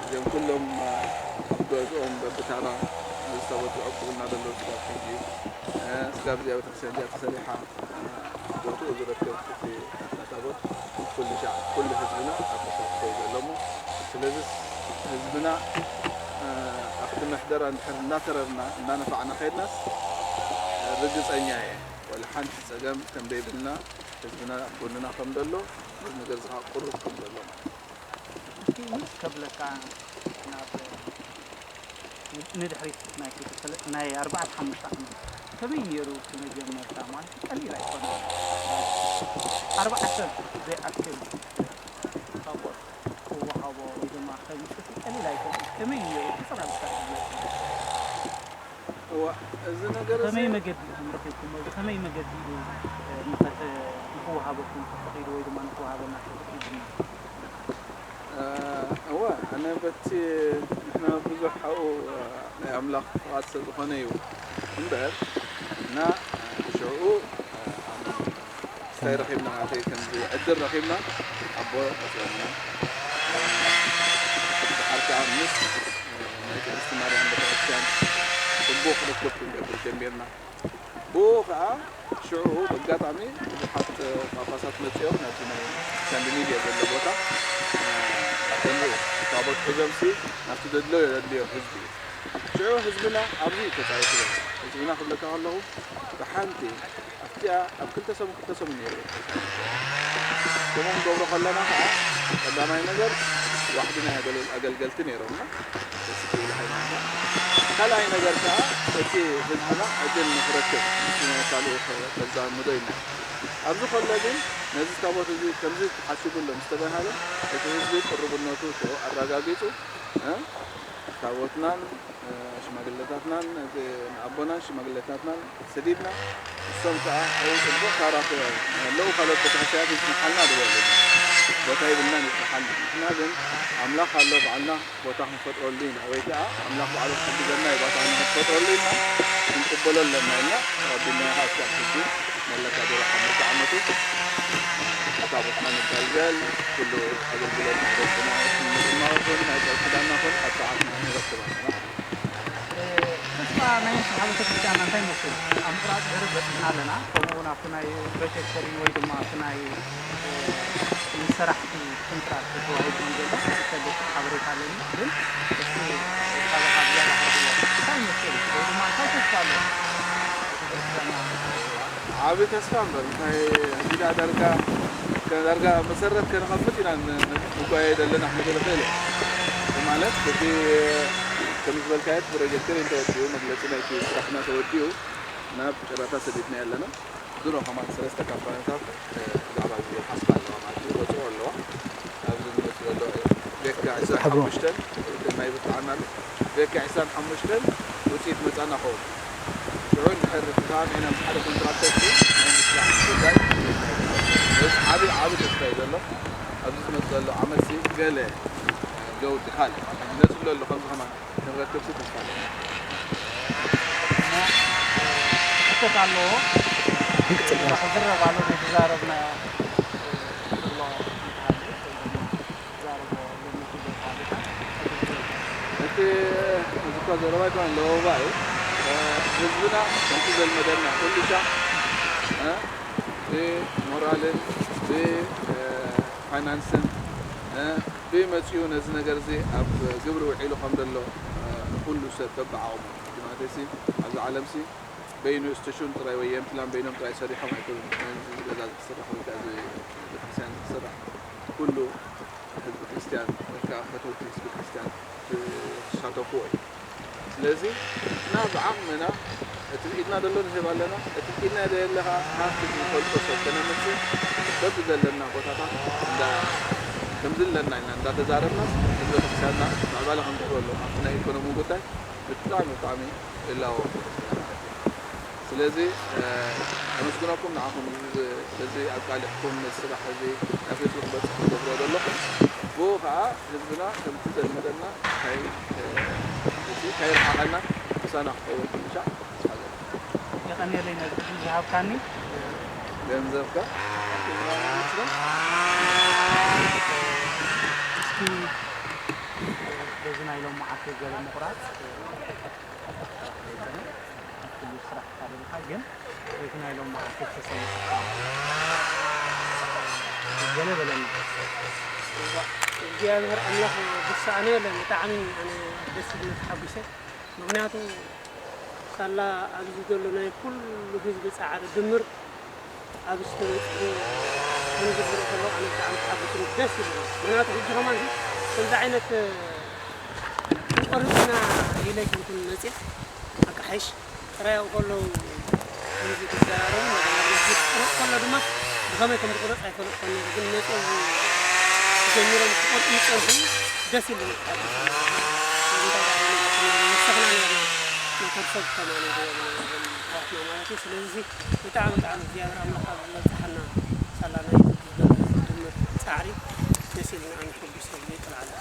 እዚኦም ኩሎም ኣብ ገዝኦም በብታራ ታቦት ዝዕቅቡ እናዘለዉ ስጋብ ሕጂ ስጋብ እዚኣ ቤተክርስትያን እዚኣ ተሰሪሓ ቦትኡ ዝረክብ እቲ ታቦት ኩሉ ሻዕ ኩሉ ህዝብና ኣብ ተሳትፎ እዩ ዘሎ እሞ ስለዚ ህዝብና ኣብቲ ምሕደራ እንድሕር እናተረርና እናነፋዕና ከይድናስ ርግፀኛ እየ ወላ ሓንቲ ፀገም ከም ዘይብልና ህዝብና ኣብ ጎንና ከም ዘሎ ነዚ ነገር እዚ ከዓ ቅሩብ ከም ዘሎ ማለት እዩ። እስኪ ምስ ከብለካ ናብ ንድሕሪት ናይ ክልተ ናይ ኣርባዕተ ሓሙሽተ ዓመት ከመይ ነይሩ እቲ መጀመርታ ማለት ቀሊል ኣይኮነ ኣርባዕተ ሰብ ዘይኣክል ታቦት ክወሃቦ ወይ ድማ ከምፅእ ቀሊል ኣይኮነ ከመይ ነይሩ ብፅራብ እዋ እዚ ነገር እዚ ከመይ መገዲ ኢኹም ረኺብኩሞ ብኸመይ መገዲ እዩ ንኸተ- ንኽወሃበኩም ተፈቒዱ ወይ ድማ ንኽወሃበና ተፈቒዱና እወ ኣነ በቲ ንሕና ብዙሕ ኣብኡ ናይ ኣምላኽ ፍቓድ ስለ ዝኾነ እዩ እምበር እና ሽዑ እንታይ ረኺብና ማለት እዩ ከምዚ ዕድል ረኺብና ኣቦ ኣፅዮንና ድሓር ከዓ ምስ ናይ ቅድስቲ ማርያም ቤተክርስትያን ፅቡቕ ርክብ ክንገብር ጀሚርና ብኡ ከዓ ሽዑ ብኣጋጣሚ ብዙሓት ጳጳሳት መፂኦም ናብዚ ናይ ስካንዲኒቪያ ዘሎ ቦታ ከምኡ ታቦት ሒዞምሲ ናብቲ ዘድለዮ ዘድልዮ ህዝቢ እዩ ሽዑ ህዝብና ኣብዚ ተፃወቱ ህዝብና ክብለካ ከለኹ ብሓንቲ ኣብቲኣ ኣብ ክልተ ሰሙን ክልተ ሰሙን ነይሩ ከምኡ ንገብሮ ከለና ከዓ ቀዳማይ ነገር ዋሕዲ ናይ ኣገልገልቲ ነይሮምና ደስ ክብል ሃይማኖት ካልኣይ ነገር ከዓ እቲ ህዝብና ዕድል ንክረክብ ካልኡ ከዛምዶ ኢልና ኣብዚ ከሎ ግን ነዚ ታቦት እዚ ከምዚ ተሓሲቡሎ ምስ ተባሃለ እቲ ህዝቢ ቅርብነቱ ሽዑ ኣረጋጊፁ ታቦትናን ሽማግለታትናን ንኣቦናን ሽማግለታትናን ሰዲድና እሶም ከዓ ኣብኡ ፅቡቕ ታራ ኣለዉ ካልኦት ቤተክርስትያናት ይፅንሓልና ዝበሉ ቦታ ይብልናን ይፅንሓልና ንሕና ግን ኣምላኽ ኣሎ ባዕልና ቦታ ክንፈጥረሉ ኢና ወይ ከዓ ኣምላኽ ባዕሉ ክሕግዘና እዩ ቦታ ንክንፈጥረሉ ኢልና ክንቅበሎ ኣለና ኢልና ተቐቢልናዮ ከዓ ክሳብ ሕጂ መለካ ዜሮ ሓሙሽተ ዓመቱ እታ ቦታ ንገልገል ኩሉ ኣገልግሎት ናይ ደቅና ይኹን ናይ ጸርክዳና ይኹን ኣብ ሰዓትና ንረክብ ኣለና። ተስፋ ናይ ንስሓ ቤተክርስትያንና እንታይ ይመስል? ኣብ ምቁራፅ ድሕሪ በፂሕና ኣለና። ከምኡ እውን ኣብቲ ናይ ፕሮጀክተሪን ወይ ድማ ኣብቲ ናይ ንሰራሕቲ ኮንትራት ተዋሂብዎም ዘሎ ዝፈልጥ ሓበሬታ ኣለኒ፣ ግን እስኪ ካባኻ ዝያዳ ከረድእዎ። እንታይ ይመስል ወይ ድማ እንታይ ተስፋ ኣሎ? ቤተክርስትያንና ዓቢ ተስፋ እምበር፣ እንታይ፣ ሕጂ ደኣ ዳርጋ፣ ከ-፣ ዳርጋ መሰረት ከነቐምጥ ኢና ን-፣ ንጓየ ዘለና ክንብል ንኽእል። ማለት፣ እቲ ከም ዝበልካዮ፣ ፕሮጀክት እንተወዲኡ፣ መግለጺ ናይቲ ስራሕና ተወዲኡ፣ ናብ ጨረታ ሰዲድና ኣለና። ድሮ ከማን ሰለስተ ካምፓኒታት፣ እ፣ ብዛዕባ እዚ ይሓስባ ኣለዋ ማለት እዩ፣ ይቆጽሮ ኣለዋ። ኣብዚ ዝመጽእ ዘሎ ቤካ ዕስራን ሓሙሽተን፣ ማይ ብርትዓና ኣሎ። ቤካ ዕስራን ሓሙሽተን ውጽኢት መጻና ኸውን። ሽዑ እንድሕር ተሰማሚዕና ምስ ሓደ ኮንትራክተር ሲ ናይ ምስራሕ ጉዳይ፣ እዚ ዓቢ፣ ዓቢ ተስፋ እዩ ዘሎ። ኣብዚ ዝመጽእ ዘሎ ዓመት ሲ ገለ ለውጢ ካልእ ይመጽእ ኣሎ፣ ከምዚ ከማን ንረክብ ሲ ተስፋ ኣለና። እሞ፣ ክፍተት ኣለዎ። ይቅጽል። ክዝረብ ኣሎ፣ ዘይተዛረብናዮ ዘሎ እንተሃልዩ፣ ወይ ድማ ክዛረቦ ለሚዱ ዘሎ ኣሎ። እቲ፣ እዚ እኳ ዘረባ ኣይኮነን፣ ለበዋ እዩ። እ፣ ህዝብና ከምቲ ዘልመደና ኩሉ ሻዕ፣ እ፣ ብሞራልን ብ፣ እ፣ ፋይናንስን፣ እ፣ ብመጺኡ ነዚ ነገር እዚ ኣብ ግብሪ ውዒሉ ከም ዘሎ፣ እ፣ ኩሉ ሰብ በብዓቕሙ፣ ምክንያቱ ሲ ኣብዚ ዓለም ሲ በይኑ ስቴሽን ጥራይ ወይ የምትላን በይኖም ጥራይ ሰሪሖም ኣይኮኑን። እዚ ገዛ ዝስራሕ ወይ ከዓ እዚ ቤተክርስትያን ዝስራሕ ኩሉ ህዝቢ ክርስትያን ወይ ከዓ ፈተውቲ ህዝቢ ክርስትያን ዝሳተፍዎ እዩ። ስለዚ ንሕና ብዓቕምና እቲ ብኢድና ዘሎ ንህብ ኣለና፣ እቲ ብኢድና ዘየለ ከዓ ካብቲ ዝፈልጦ ሰብ ከነምፅእ በብዘለና ቦታታት እንዳ-፣ ከምዚ ኣለና ኢልና እንዳተዛረብና ህዝቢ ክርስትያንና ምዕባለ ከምፅኡ ኣለዎ። ኣብቲ ናይ ኢኮኖሚ ጉዳይ ብጣዕሚ ብጣዕሚ እላወ። ስለዚ፣ እ፣ ኣመስግነኩም ንዓኹም እዚ፣ እዚ ኣቃሊዕኩም ነዚ ስራሕ እዚ ናብ ህዝቢ ክበጽሕ ትገብርዎ ዘለኹም። ብኡ ኸኣ ህዝብና ከምቲ ዘልመደና ካይ-፣ እ፣ እዚ ካይረሓቐና ምሳና ክኸውን ምሻዕ ተስፋ ኣለኒ። የቐንየለይ ነዚ ዕድል ዝሃብካኒ። ገንዘብካ እስኪ በዚ ናይ ሎም መዓልቲ ገለ ምቑራጽ ኣይኮነን። ኣብ ኩሉ ስራሕ ታደልካ ግን በዚ ናይ ሎም መዓልቲ ተሰሚዕካ ገለ በለኒ። እዋ፣ እግዚኣብሔር ኣምላኽ ብሳእኖ የለን። ብጣዕሚ ኣነ ደስ ኢሉኒ ተሓጒሰ። ምኽንያቱ ሳላ ኣብዚ ዘሎ ናይ ኩሉ ህዝቢ ጻዕሪ ድምር ኣብዚ ተበጺሑ ክንዝክሮ ከለኹ ኣነ ብጣዕሚ ተሓጒስኒ ደስ ኢሉኒ። ምኽንያቱ ሕጂ ከማን ከምዚ ዓይነት ክቆርጽና ኢለ ኣይኮንኩን መጽየ። ኣቃሓይሽ ጥራይ ኣብኡ ከለዉ ከምዚ ክዘራረቡ ነገር ክቁረጽ ከሎ ድማ ብኸመይ ከም ዝቁረጽ ኣይፈለጥኩን ነይረ። ግን መጽዮም ጀሚሮም ክቆርጹ ይጸንሑ ደስ ኢሉኒ። እንታይ ደኣ ኢለ ነሰኽና ነይሩ ነቶም ሰብ ከማን ይገበሩ ነይሮም ኣሕዋትና ማለት እዩ። ስለዚ ብጣዕሚ ብጣዕሚ እግዚኣብሔር ኣምላኽ ኣብ ዝበጽሓና ሳላ ናይ ህዝቢ ድምር ጻዕሪ ደስ ኢሉኒ። ኣነ ሕጉስ እየ ዘይቅልዓለ።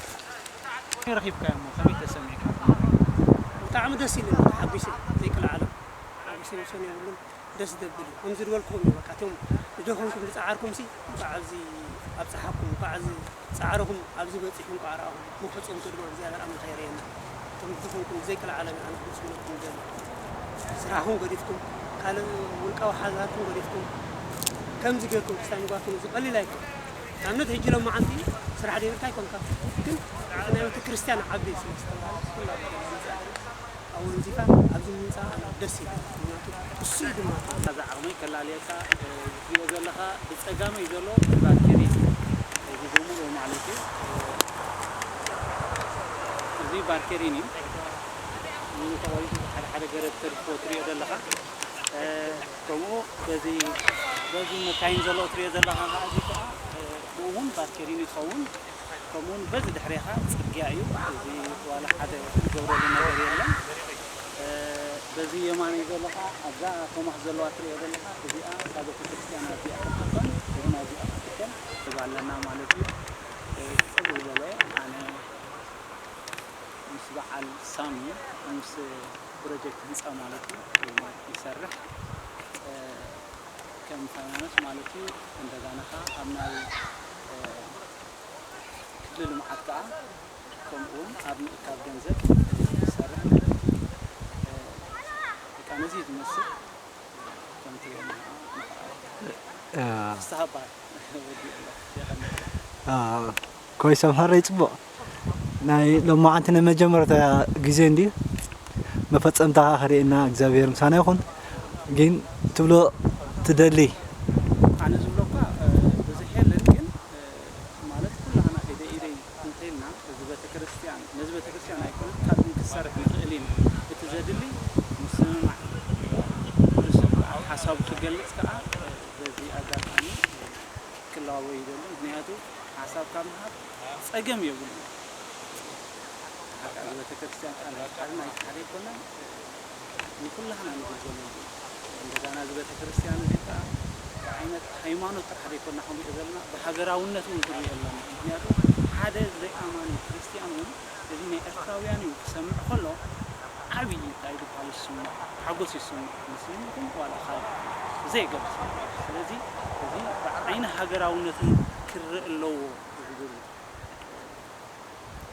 ረኺብካዮ እሞ ከመይ ተሰሚዕካ? ብጣዕሚ ደስ ኢሉኒ፣ ተሓጒሰ ዘይቅልዓለም። ሓጒሰ ወሰን የብሉን፣ ደስ ዘብል እዩ። ከምዚ ዝበልኩኹም እዩ፣ በቃ፣ እቶም ዝደኸምኩም ዝጸዓርኩም ሲ፣ እንኳዕ ኣብዚ ኣብጽሓኩም፣ እንኳዕ እዚ ጻዕርኹም ኣብዚ በጺሑ፣ እንኳዕ ረኣኹም። መፈጸምቱ ድማ እግዚኣብሔር ኣምላኽ የርእየና። እቶም ዝደኸምኩም ብዘይቅልዓለም ኣነ ክምስግነኩም እደሊ። ስራሕኹም ገዲፍኩም፣ ካልእ ውልቃዊ ሓሳባትኩም ገዲፍኩም፣ ከምዚ ጌርኩም ክስታይ ምግባርኩም እዚ ቀሊል ኣይኮነን። ንኣብነት፣ ሕጂ ሎማዓንቲ ስራሕ ዘይብልካ ኣይኮንካ፣ ግን እቲ ናይ ቤተ ክርስቲያን ዓቢ ስለ ዝተባህለ፣ ኩላትና ኣብዚ ኣወንዚፋ ኣብዚ ምምጻእ ደስ ይብል። ምኽንያቱ እሱ እዩ ድማ እዛ ዓቕመይ ከላልየካ፣ እ፣ ትሪኦ ዘለኻ ብጸጋመይ ዘሎ ባርኬሪ እዩ። እዚ ብምሉኡ ማለት እዩ። እዚ ባርኬሪን እዩ። ምሉእ ተቖሪጹ ሓደ ሓደ ገረብ ተሪፎ ትሪኦ ዘለኻ። እ፣ ከምኡ በዚ፣ በዚ መካይን ዘሎ ትሪኦ ዘለኻ ኸዓ እዚ ከዓ፣ እ፣ ብኡ እውን ባርኬሪን ይኸውን። ከምኡውን በዚ ድሕሬኻ ጽርግያ እዩ። እዚ ዋላ ሓደ ዝገብረሉ ነገር የለን። እ፣ በዚ የማነይ ዘሎ ኸዓ ኣብዛ ኮማኽ ዘለዋ ትሪኦ ዘለኻ እዚኣ እታ ቤተክርስትያን ኣብዚኣ ክትከን፣ እዚ ናብዚኣ ክትከን ሰብ ኣለና ማለት እዩ። እ፣ ጽብቕ ዝበለ ኣነ ምስ በዓል ሳሚ ምስ ፕሮጀክት ህንጻ ማለት እዩ ይሰርሕ። እ፣ ከም ፋይናንስ ማለት እዩ። እንደገና ኸዓ ኣብ ናይ፣ እ፣ ክፍሊ ልምዓት ከኣ ከምኡ እውን ኣብ ምእካብ ገንዘብ ይሰርሕ ማለት እዩ። እ፣ በቃ ነዚ እዩ ዝመስል። ከምቲ እ፣ ፍስሃ እባ ወዲኡ ኣሎ። የቐንየለይ። ኮይሶም ሃረይ ጽቡቕ ናይ ሎማዓንቲ ናይ መጀመርታ ግዜ እንዲ መፈጸምታ ከርእየና እግዚኣብሔር ምሳና ይኹን። ግን ትብሎ ትደሊ ኣነ ዝብሎ እኳ ብዙሕ የለን፣ ግን ማለት ኩላህና ኢደ ኢደይ እንተይልና እዚ ቤተክርስትያን ነዚ ቤተክርስትያን ኣይኮነን ካብን ክሰርሕ ንኽእል ኢና። እቲ ዘድሊ ምስምማዕ፣ ኩሉ ሰብ ከዓ ሓሳቡ ክገልፅ ከዓ በዚ ኣጋጣሚ ክለዋወ ይደሊ። ምክንያቱ ሓሳብ ካብ ምሃብ ፀገም የብሉ። ሓቃ እዚ ቤተክርስትያን ቃል ኣይተሓደን ኣይተሓደ ኣይኮነን። ንኩላህና ንግልገለሉ። እንደገና እዚ ቤተክርስትያን እዚ ከዓ ብዓይነት ሃይማኖት ጥራሕ ዘይኮና ክንሪኦ ዘለና ብሃገራውነት እውን ክንሪኦ ኣለና። ምክንያቱ ሓደ ዘይኣማኒ ክርስትያን እውን እዚ ናይ ኤርትራውያን እዩ ክሰምዕ ከሎ ዓብዪ እንታይ ዝበሃል ይስምዖ፣ ሓጎስ ይስምዖ። ሙስሊም ይኹን ዋላ ካልእ ዘየገድስ። ስለዚ እዚ ብዓይኒ ሃገራውነት እውን ክረእ ኣለዎ ዝብል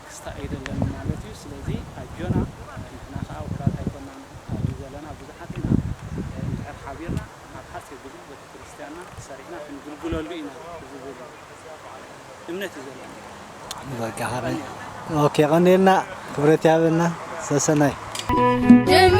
ክስታይ ኣይደለን ማለት እዩ። ስለዚ ኣጆና ንሕና ከዓ ውሑዳት ኣይኮናን ኣብዚ ዘለና ብዙሓት ኢና። እንድሕር ሓቢርና ኣብ ሓፂር ግዜ ቤተክርስትያንና ሰሪሕና ክንግልግለሉ ኢና ዝብል እምነት እዩ ዘለና። በቃ ሓራይ። ኦኬ፣ ቀኒልና ክብረት ያበልና ሰሰናይ። ደም